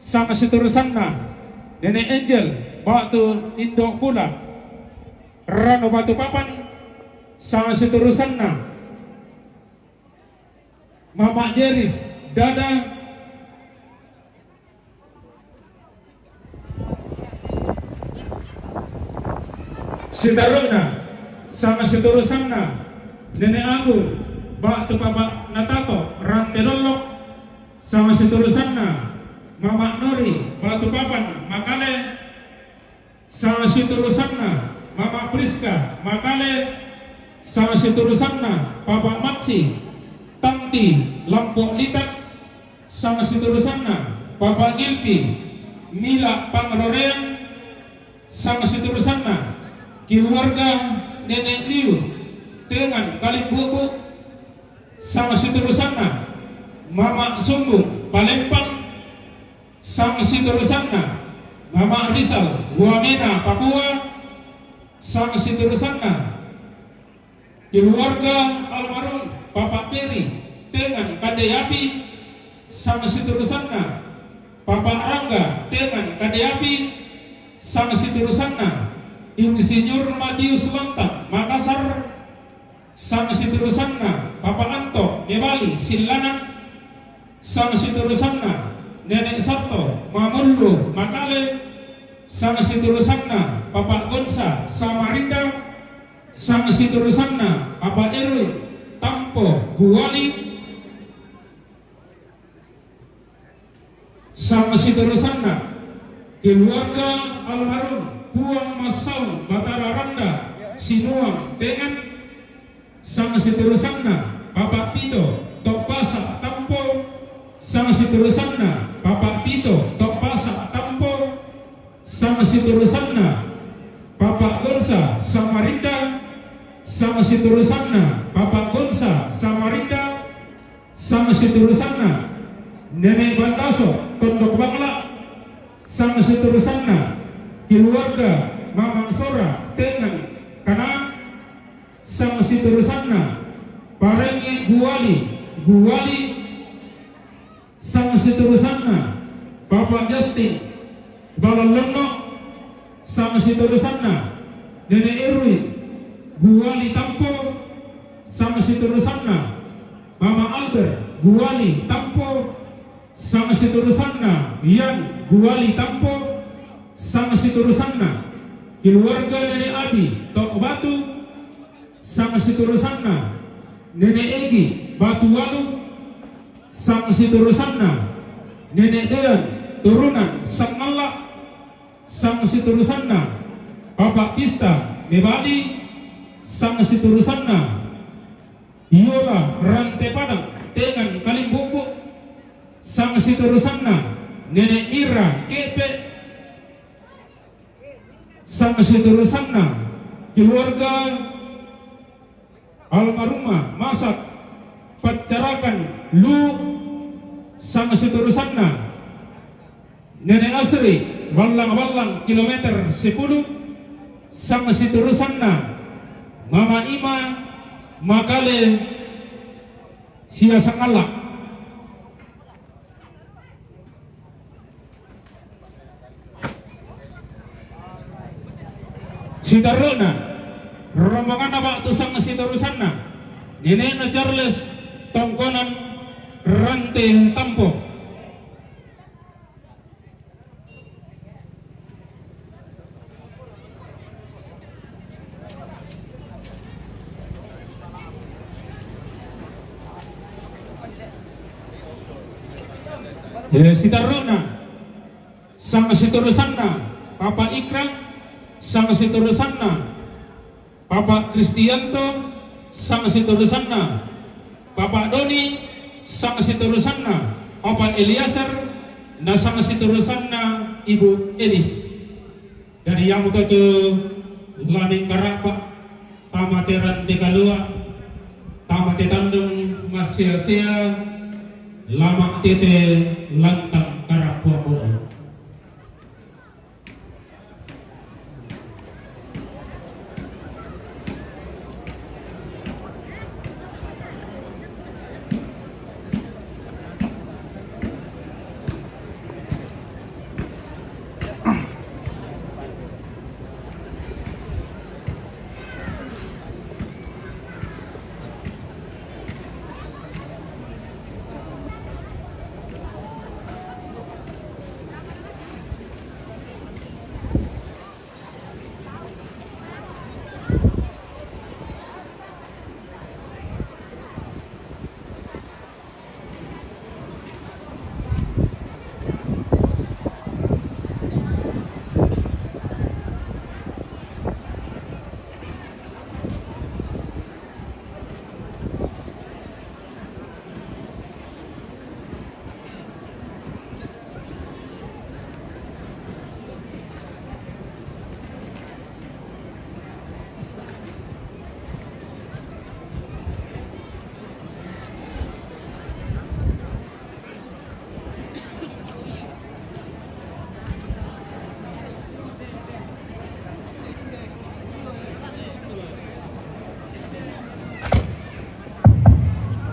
sangsiturusanna Nenek Angel, Batu Indo Pula, Rano Batu Papan, sangsiturusanna Mama Jeris, Dada, sitaruna, sangsiturusanna Nenek Agung, Batu Papa Natato, Rante Lollok, sangsiturusanna Mama Nori, Batu Papan, Makale, sangsiturusanna Mama Priska, Makale, sangsiturusanna Papa Matsi, Tangti, Lampok Litak, sangsiturusanna Papa Gilpi, Mila Pangroreang, sangsiturusanna keluarga Nenek Liu, Tengan, Kalimbubu, sangsiturusanna Mama Sumbung, Palembang, sangsiturusanna Mama Rizal, Wamena, Papua, sangsiturusanna keluarga almarhum Papa Peri, Tengan, Kandeapi, sangsiturusanna Papa Rangga, Tengan, Kandeapi, sangsiturusanna Insinyur Matius Lantang, Makassar, sangsiturusanna Papa Anto, Mebali, Sillanan, sangsiturusanna Nenek Sabto, Mamullu, Makale, sangsiturusanna Papa Gonsa, Samarinda, sangsiturusanna Papa Erwin, Tampo, Guali, sangsiturusanna keluarga almarhum Puang Massau Batara Randa, Sinuang, Tengan, sangsiturusanna Papa Tito, Tokbasa, Tampo, sangsiturusanna Papa Tito, Tokbasa, Tampo, sangsiturusanna Papa Gonsa, Samarinda, sangsiturusanna Papa Gonsa, Samarinda, sangsiturusanna Nenek Bandaso, Tondok Bangla, sangsiturusanna keluarga Mamang Sora, Tengan, Kanaan, sangsiturusanna Parengngi, Guali, Guali, sangsiturusanna Papa Justin, Balong Lennok, sangsiturusanna Nenek Erwin, Guali, Tampo, sangsiturusanna Mama Albert, Guali, Tampo, sangsiturusanna Yan, Guali, Tampo, sangsiturusanna keluarga Nenek Abi, Tok Batu, sangsiturusanna Nenek Egi, Batu Walu, sangsiturusanna Nenek Dean, turunan Sangalla, sangsiturusanna Papa Pista, Mebali, sangsiturusanna Yola, Rante Padang, Tengan, Kalimbubu, sangsiturusanna Nenek Mira, Kepe, sangsiturusanna keluarga almarhumah Masak, Paccarakan, Lu, sangsiturusanna Nenek Asri, Ballang-Ballang, kilometer sepuluh, sangsiturusanna Mama Ima, Makale, sia Sangalla. Sitarru'na, rombonganna ba'tu sangsiturusanna Nenekna Charles Tongkonan, Rante, Tampo. Eh, sitarru'na, sangsiturusanna Papa Ikra, sangsiturusanna Papa Kristianto, sangsiturusanna Papa Doni, sangsiturusanna Papa Eliasar, na sangsiturusanna Ibu Elis. Jadi, iamoto tu la mengkara'pa, tama te rante kalua, tama te tandung, Sia-sia, la mattete lantang karampoang boe.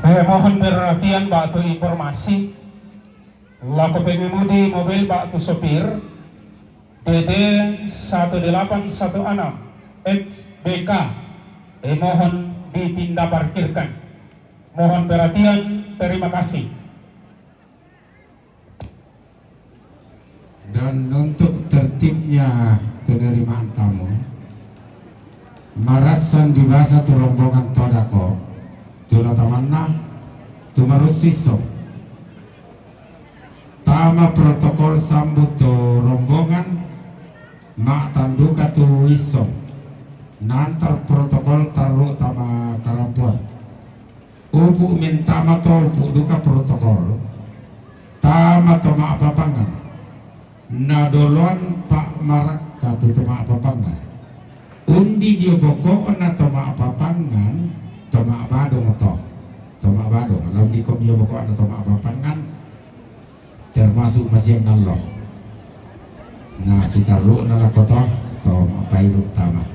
Eh, mohon perhatian batu informasi. Lako pengemudi mobil batu sopir D D satu delapan satu enam X B K, eh, mohon dipindah parkirkan. Mohon perhatian, terima kasih. Dan untuk tertibnya penerimaan tamu, marassan dibasa tu rombongan todako, tu latamanna, tu marussi iso. Tama protokol sambut tu rombongan, ma'tanduka tu iso. Nantar protokol tarru tama karampoang. Upu' mentama to upu' duka protokol. Tama to ma'papangngan. Nadoloan pa'marakka tu to ma'papangngan. Undi dio boko'na to ma'papangngan, to ma'badong to. To ma'badong. Laundiko dio boko'na to ma'papangngan, termasuk masiang ngallo. Na sitarru'na lako to, to ma'pairu tama.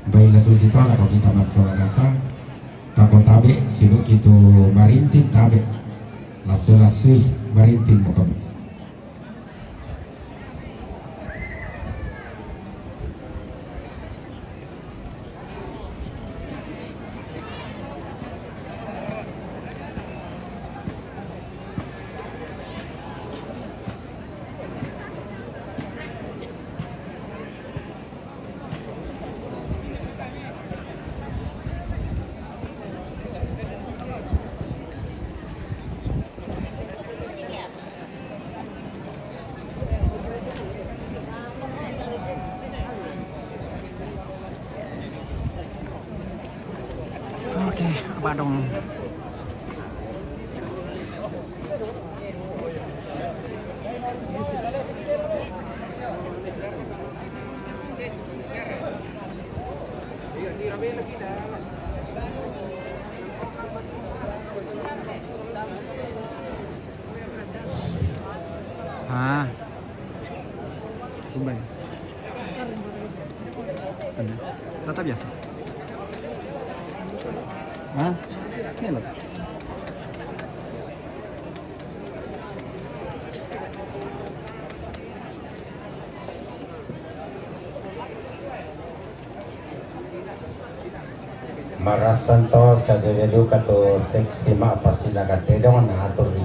Baila susi to lako kita massola nasang, pako tabe, siluki tu marinting tabe. Lassu-lassui marinting mo kami. Oke, badong. Ah, tumben. Ada. Tata biasa. Hah? Ini loh. Marassan to, sadede duka tu seksi ma'pasilaka tedong na aturri.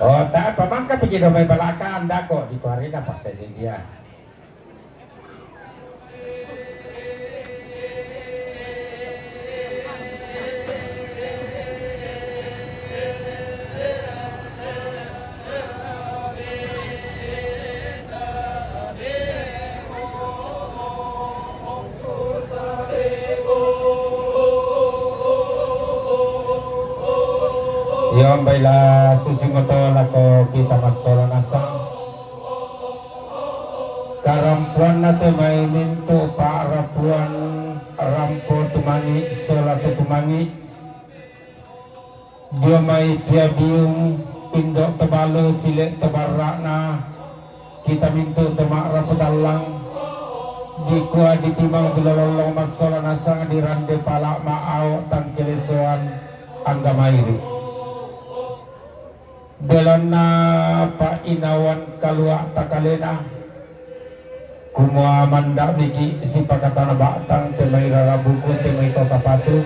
Oh, ta pamangka piji do mai balaka andako di kuarina passedia. Iyo, mbaila susi moto lako kita massola nasang. Karampoanna te mai mintu' pa'rapuan rampo tumangi' sola to tumangi', dio mai piabiung indo' to balu sile' to barra'na, kita mintu' to ma'rapu tallang, dikua ditimang bilolollong massola nasang dirande pala' ma'ao' tangkelesoan angga mairi'. Belanna pa'inawan kalua' takalena, kumua manda'miki' sipakatana ba'tang te mai rarabuku te mai to tapatu,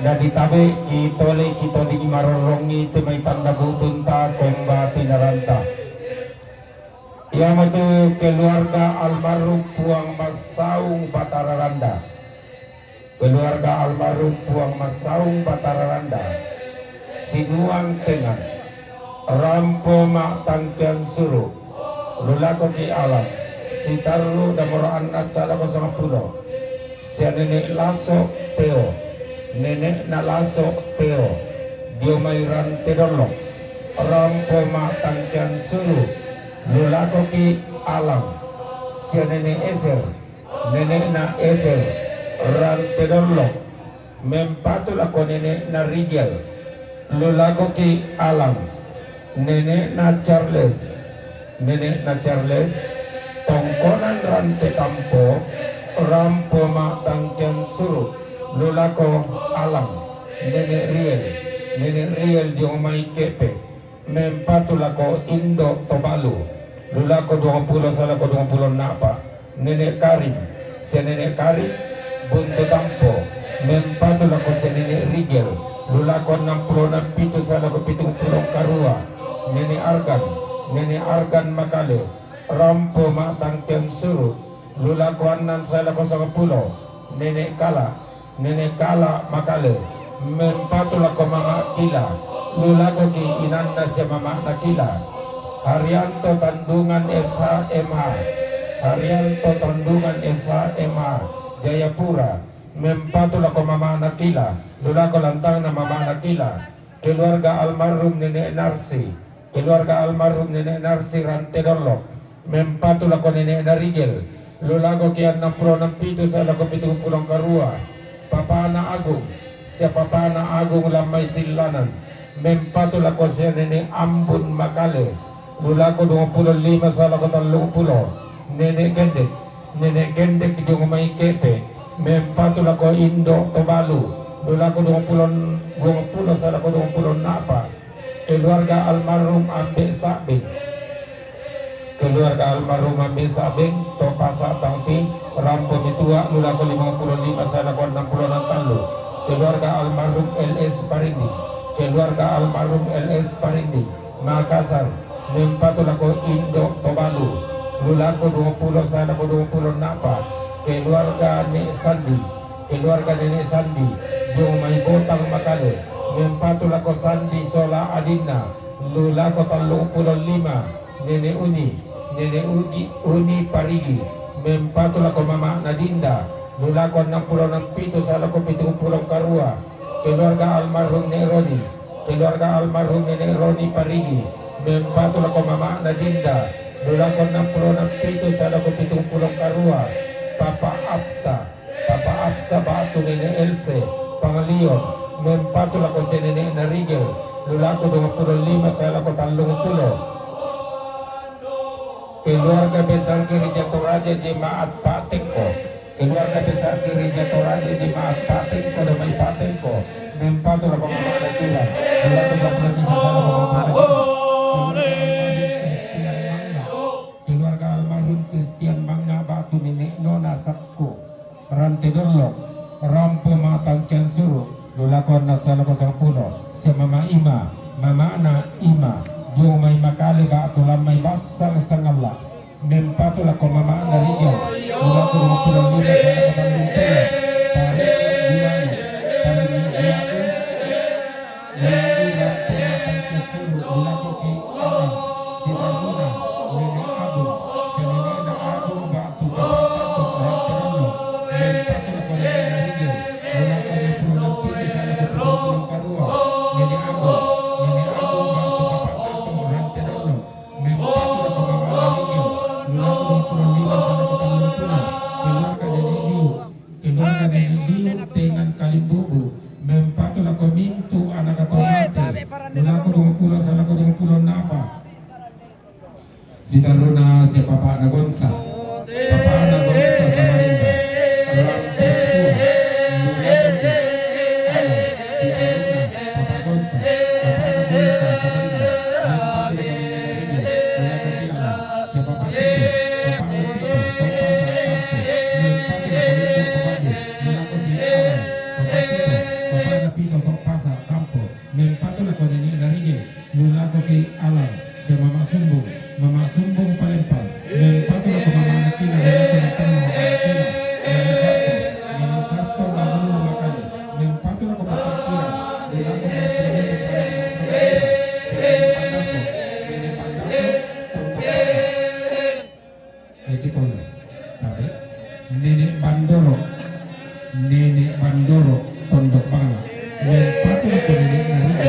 dadi tabe'ki toleki toding marorrongi te mai tanda bu'tunta komba tinaranta. Iamotu keluarga almarhum Puang Massaung Batara Randa. Keluarga almarhum Puang Massaung Batara Randa, sinuang tengan, rampo ma'tangkean suru', lulakoki' alang, sitarru' damoro anna salako sangpulo, sia nene' Laso' Teo, nene'na Laso' Teo, dio mai Rante Dollok, rampo ma'tangkean suru', lulakoki' alang, sia nene' Eser, nene'na Eser, Rante Dollok, mempatu lako nene'na Rigel, lulakoki' alang, nene'na Charles, nene'na Charles, tongkonan Rante Tampo, rampo ma'tangkean suru', lulako alang, nene' Riel, nene' Riel dio mai Kepe, mempatu lako indo' to balu, lulako duangpulo salako duangpulo a'pa', nene' Karim, sia nene' Karim, Buntu Tampo, mempatu lako sia nene' Rigel, lulako annangpulo napitu salako pitungpulo karua, nene' Argan, nene' Argan Makale, rampo ma'tangkean suru', lulako annan salako sangpulo, nene' Kala, nene' Kala Makale, mempatu lako mama' Kila, lulakoki' inanna sia mama'na Kila. Harianto Tandungan S H M A, Harianto Tandungan S H M A, Jayapura, mempatu lako mama'na Kila, lulako lantangna mama'na Kila. Keluarga almarhum nene' Narsi, keluarga almarhum nene' Narsi Rante Dollok, mempatu lako nene'na Rigel, lulakoki' annangpulo napitu salako pitungpulo karua, papana Agung, sia papana Agung Lammai Sillanan, mempatu lako sia nene' Ambun Makale, lulako duangpulo lima salako tallungpulo, nene' Kendek, nene' Kendek dio mai Kepe, mempatu lako indo' to balu, lulako duangpulo, duangpulo salako duangpulo a'pa', keluarga almarhum Ambe' Sabbing. Keluarga almarhum Ambe' Sabbing, to Pasa' Tangting, rampo metua, lulako limangpulo lima salako annangpulo tallu. Keluarga almarhum L S Parinding. Keluarga almarhum L S Parinding, Makassar, mempatu lako indo' to balu, lulako duangpulo salako duangpulo a'pa', keluarga Ne' Sandi, keluarga nene' Sandi, dio mai Botang Makale, mempatu lako Sandi sola adinna, lulako tallungpulo lima, nene' Uni, nene' Ugi, Uni Parigi, mempatu lako mama'na Dinda, lulako annangpulo napitu salako pitungpulo karua, keluarga almarhum Ne' Roni, keluarga almarhum nene' Roni Parigi, mempatu lako mama'na Dinda, lulako annangpulo napitu salako pitungpulo karua, Papa Apsa, Papa Apsa ba'tu nene' Else, Panglion, mempatu lako sia nene'na Rigel, lulako duangpulo lima salako tallungpulo. Keluarga besar Gereja Toraja Jemaat Pa'tengko. Keluarga besar Gereja Toraja Jemaat Pa'tengko, dio mai Pa'tengko, mempatu lako mama'na Kila, lulako sampulo misa salako sampulo misa. Keluarga almarhum Christian Mangga, keluarga almarhum Christian Mangga ba'tu nene' Nona Sakko, Rante Dollok, rampo ma'tangkean suru', lulako anna salako sampulo, sia mama' Ima, mama'na Ima, dio mai Makale ba'tu Lammai Bassang Sangalla, mempatu lako mama'na Rigel, lulako duangpulo lima salako tallungpulo, Parigi Duangi, Parigi Duangi, Duangi rampo ma'tangkean suru', lulakoki' alang, sitarru'na nene' Agung, sia nene'na Agung ba'tu Papa Tato, Rante Dollok, mempatu lako nene'na Rigel, lulako duangpulo napitu salako pitungpulo karua, nene' Agung, nene' Agung ba'tu Papa Tato, Rante Dollok, mempatu lako mama'na Rigel, lulako duangpulo Papa Nagonsa, Papa Nagonsa Samarinda, Rampo Tua, Luna Tondi, Alan, Sitaruna, Papa Gonsa, Papa Nagonsa Samarinda, Luna Tondi, Luna Tondi, Alan, Papa Tito, Papa Tito, Papa Santanto, Luna Tondi, Luna Tondi, Alan, Papa Tito, Papa Napito, Papa Santanto, Mempatu lako Nene Narigel, lu lako ki Alan, sia Mama Sumbung, Mama Sumbung Palembang, mempatu lako Mama Nakila, lu lako Natang Mama Nakila, Nene Sarto, Nene Sarto Mama Lulu Makale, mempatu lako Papa Kira, lu lako Santo Misa, Santo Misa, Santo Misa, Nene Pandaso, Nene Pandaso, Tondo Pandaso. Ai, kita ulang. Tabe. Nene Bandoro. Nene Bandoro, Tondok Bangla. Mempatu lako Nene Narigo.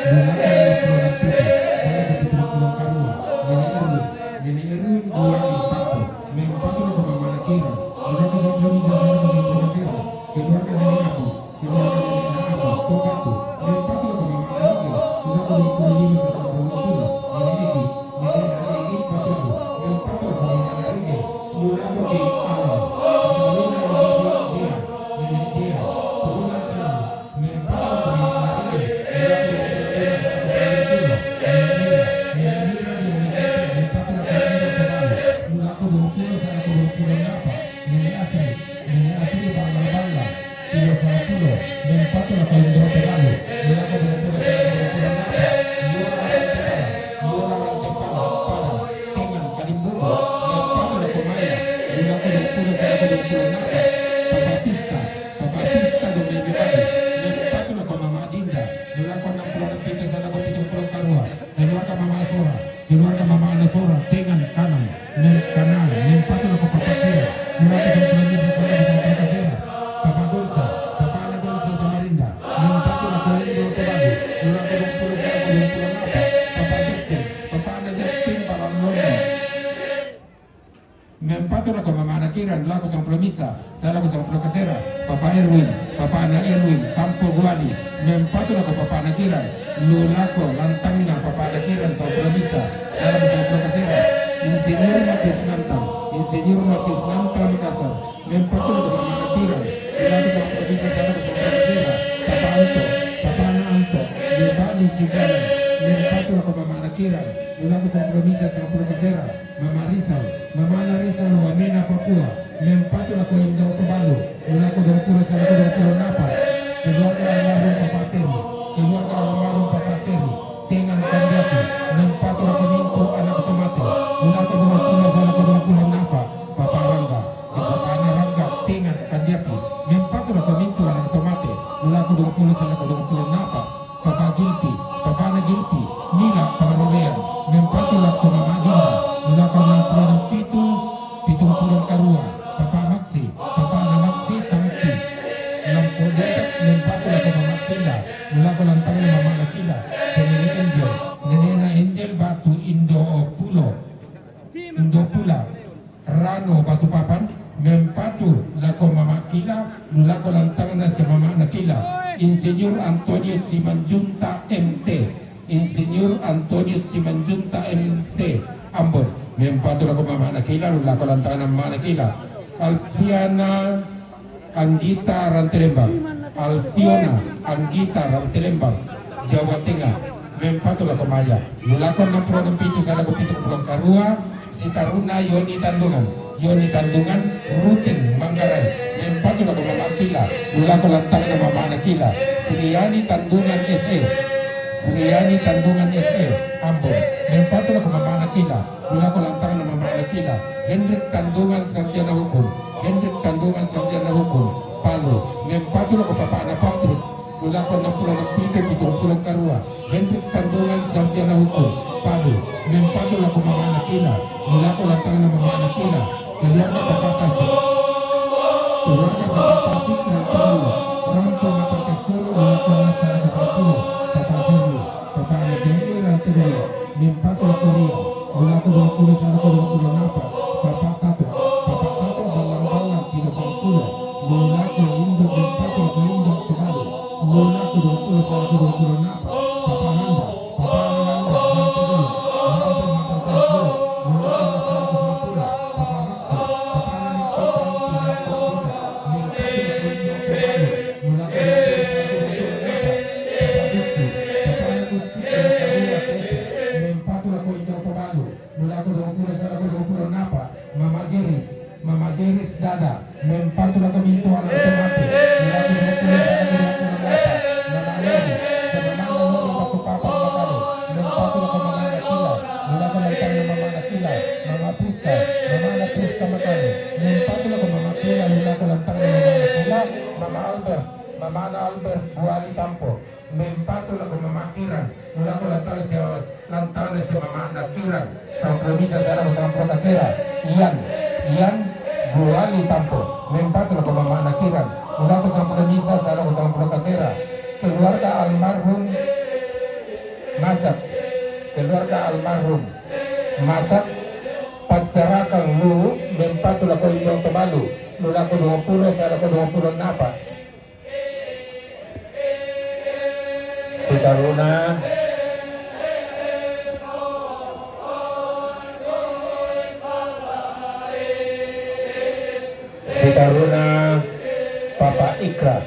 Dua lako lima puluh enam titik. Sana ke pitu lima puluh karua. Nene Erwin. Nene Erwin dua di Pato. Mempatu lako Mama Nakira. Dua lako sepuluh bisa, sana ke sepuluh kasira. Keluarga Nene Abu. Keluarga Nene Abu. Tobatu. Mempatu lako Mama Narigo. Dua lako dua puluh lima, sana ke dua puluh. Nene Egi. Nene Egi, patu lako. Mempatu lako Mama Narigo. Dua lako di Alam. Dua lako di Dia. Nene Dia. Turunan sana. Mempatu lako Indo Tobalu, dua lako dua puluh, sana ke dua puluh napa. Nene Asri, Nene Asri, Bangla, Bangla, tiga lako sepuluh, mempatu lako Indo Tobalu, dua lako dua puluh, sana ke dua puluh napa. Yola Rantepala, Yola Rantepala, Padang, Tengan, Kalimbubu, mempatu lako Maya, dua lako dua puluh, sana ke dua puluh napa. Papa Pista, Papa Pista, Dombe Bebali, mempatu lako Mama Dinda, dua lako enam puluh enam titik, sana ke pitu lima puluh karua. Keluarga Mama Sora, keluarga Mama Ana Sora, Tengan Kanan, Mem Kanan, mempatu lako Papa Kira, dua lako sepuluh bisa, sana ke sepuluh kasira. Papa Gonsa, Papa Ana Gonsa Samarinda, mempatu lako Indo Tobalu, dua lako dua puluh, sana ke dua puluh napa. Papa Justin, Papa Ana Justin, Papa Londo. Mempatu lako Mama Nakira, dua lako sepuluh bisa, sana ke sepuluh kasira. Papa Erwin, Papa Ana Erwin, Tampo Guali, mempatu lako Papa Nakira, dua lako lantangna Papa Nakira, sepuluh bisa, sana ke sepuluh kasira. Insinyur Matius Nantal, Insinyur Matius Nantal Makassar, mempatu lako Mama Nakira, dua lako sepuluh bisa, sana ke sepuluh kasira. Papa Anto, Papa Ana Anto, Debani Sigala, mempatu lako Mama Nakira, dua lako sepuluh bisa, sepuluh kasira. Mama Rizal, Mama Ana Rizal, Wamena Papua, mempatu lako Indo Tobalu, dua lako dua puluh, sana ke dua puluh napa. Keluarga almarhum Papa Teri, keluarga almarhum Papa Teri, Tengan Kandiati, mempatu lako Mintu Anak Tomate, dua lako dua puluh, sana ke dua puluh napa. Papa Rangga, si Papa Ana Rangga, Tengan Kandiati, mempatu lako Mintu Anak Tomate, dua lako dua puluh, sana ke dua puluh napa. Papa Gilpi, Papa Ana Gilpi, Nila Pangarorean, mempatu lako Mama Dinda, dua lako enam puluh enam titik, pitu lima puluh karua. Papa Maxi, Papa Ana Maxi, Tampi, Lampu Detak, mempatu lako Mama Kila, dua lako lantangna Mama Ana Kila, si Nene Angel, Nenena Angel, Batu Indo Pulo, Indo Pula, Rano Batu Papan, mempatu lako Mama Kila, dua lako lantangna si Mama Ana Kila, Insinyur Antonius Simanjuntak M T, Insinyur Antonius Simanjuntak M T, Ambon, mempatu lako Mama Ana Kila, dua lako lantangna Mama Ana Kila, Alfiana Anggita Rantelembang, Alfiona Anggita Rantelembang, Jawa Tengah, mempatu lako Maya, dua lako enam puluh enam titik, sana ke pitu lima puluh karua. Si Taruna Yoni Tandungan, Yoni Tandungan, Ruting Manggarai, mempatu lako Mama Kila, dua lako lantangna Mama Ana Kila, Sriani Tandungan S E, Sriani Tandungan S E, Ambon, mempatu lako Mama Ana Kila, dua lako lantangna Mama Ana Kila, Hendrik Tandungan, sarjana hukum, Hendrik Tandungan, sarjana hukum, Palu, mempatu lako Papa Ana Patrick, dua lako enam puluh enam titik, pitu lima puluh karua. Hendrik Tandungan, sarjana hukum, Palu, mempatu lako Mama Ana Kila, dua lako lantangna Mama Ana Kila, keluarga Papa Tasik, keluarga Papa Tasik, Rampo, Rampo Matar Kasur, dua lako lantangna, sana ke sepuluh, Papa Serwi, Papa Ana Serwi, Rantegolo, mempatu lako Ria, dua lako dua puluh, sana ke dua puluh napa. Papa Tato, Papa Tato, Balang-Balang, tiga sepuluh, dua lako Indo, mempatu lako Indo Tobalu, dua lako dua puluh, sana ke dua puluh napa. Papa Nanda, Papa Nanda, Rantegolo, Rampo Matar Kasur, dua lako lantangna, sana ke sepuluh. Mama Albert, Mamana Albert Buali Tampo, mempatu lako Mama Kiran, nu lako lantau sia, lantau sia Mamana Kiran, sampulu misa sa lako sampulu kasera. Ian, Ian Buali Tampo, mempatu lako Mamana Kiran, nu lako sampulu misa sa lako sampulu kasera. Keluarga almarhum Masak, keluarga almarhum Masak, pacarakan lu mempatu lako Indong Tobalu, lu lako dua puluh sa lako dua puluh napa. Sitaruna, sitaruna Papa Ikra.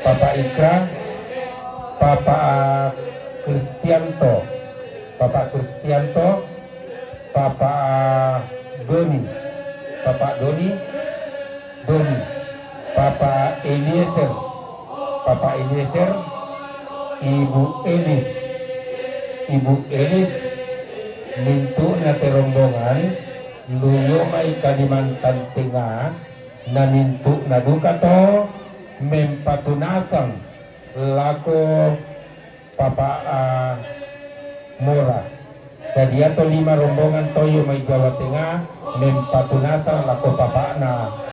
Papa Ikra, Papa Kristianto, Papa Kristianto, Papa Doni, Papa Doni, Doni, Papa Eliezer, Papa Eliezer, Ibu Elis, Ibu Elis, mintu'na te rombongan, lu io mai Kalimantan Tengah, na mintu'na duka to mempatu nasang lako Papa, ah, Mora. Jadi, ia to lima rombongan to io mai Jawa Tengah mempatu nasang lako papa'na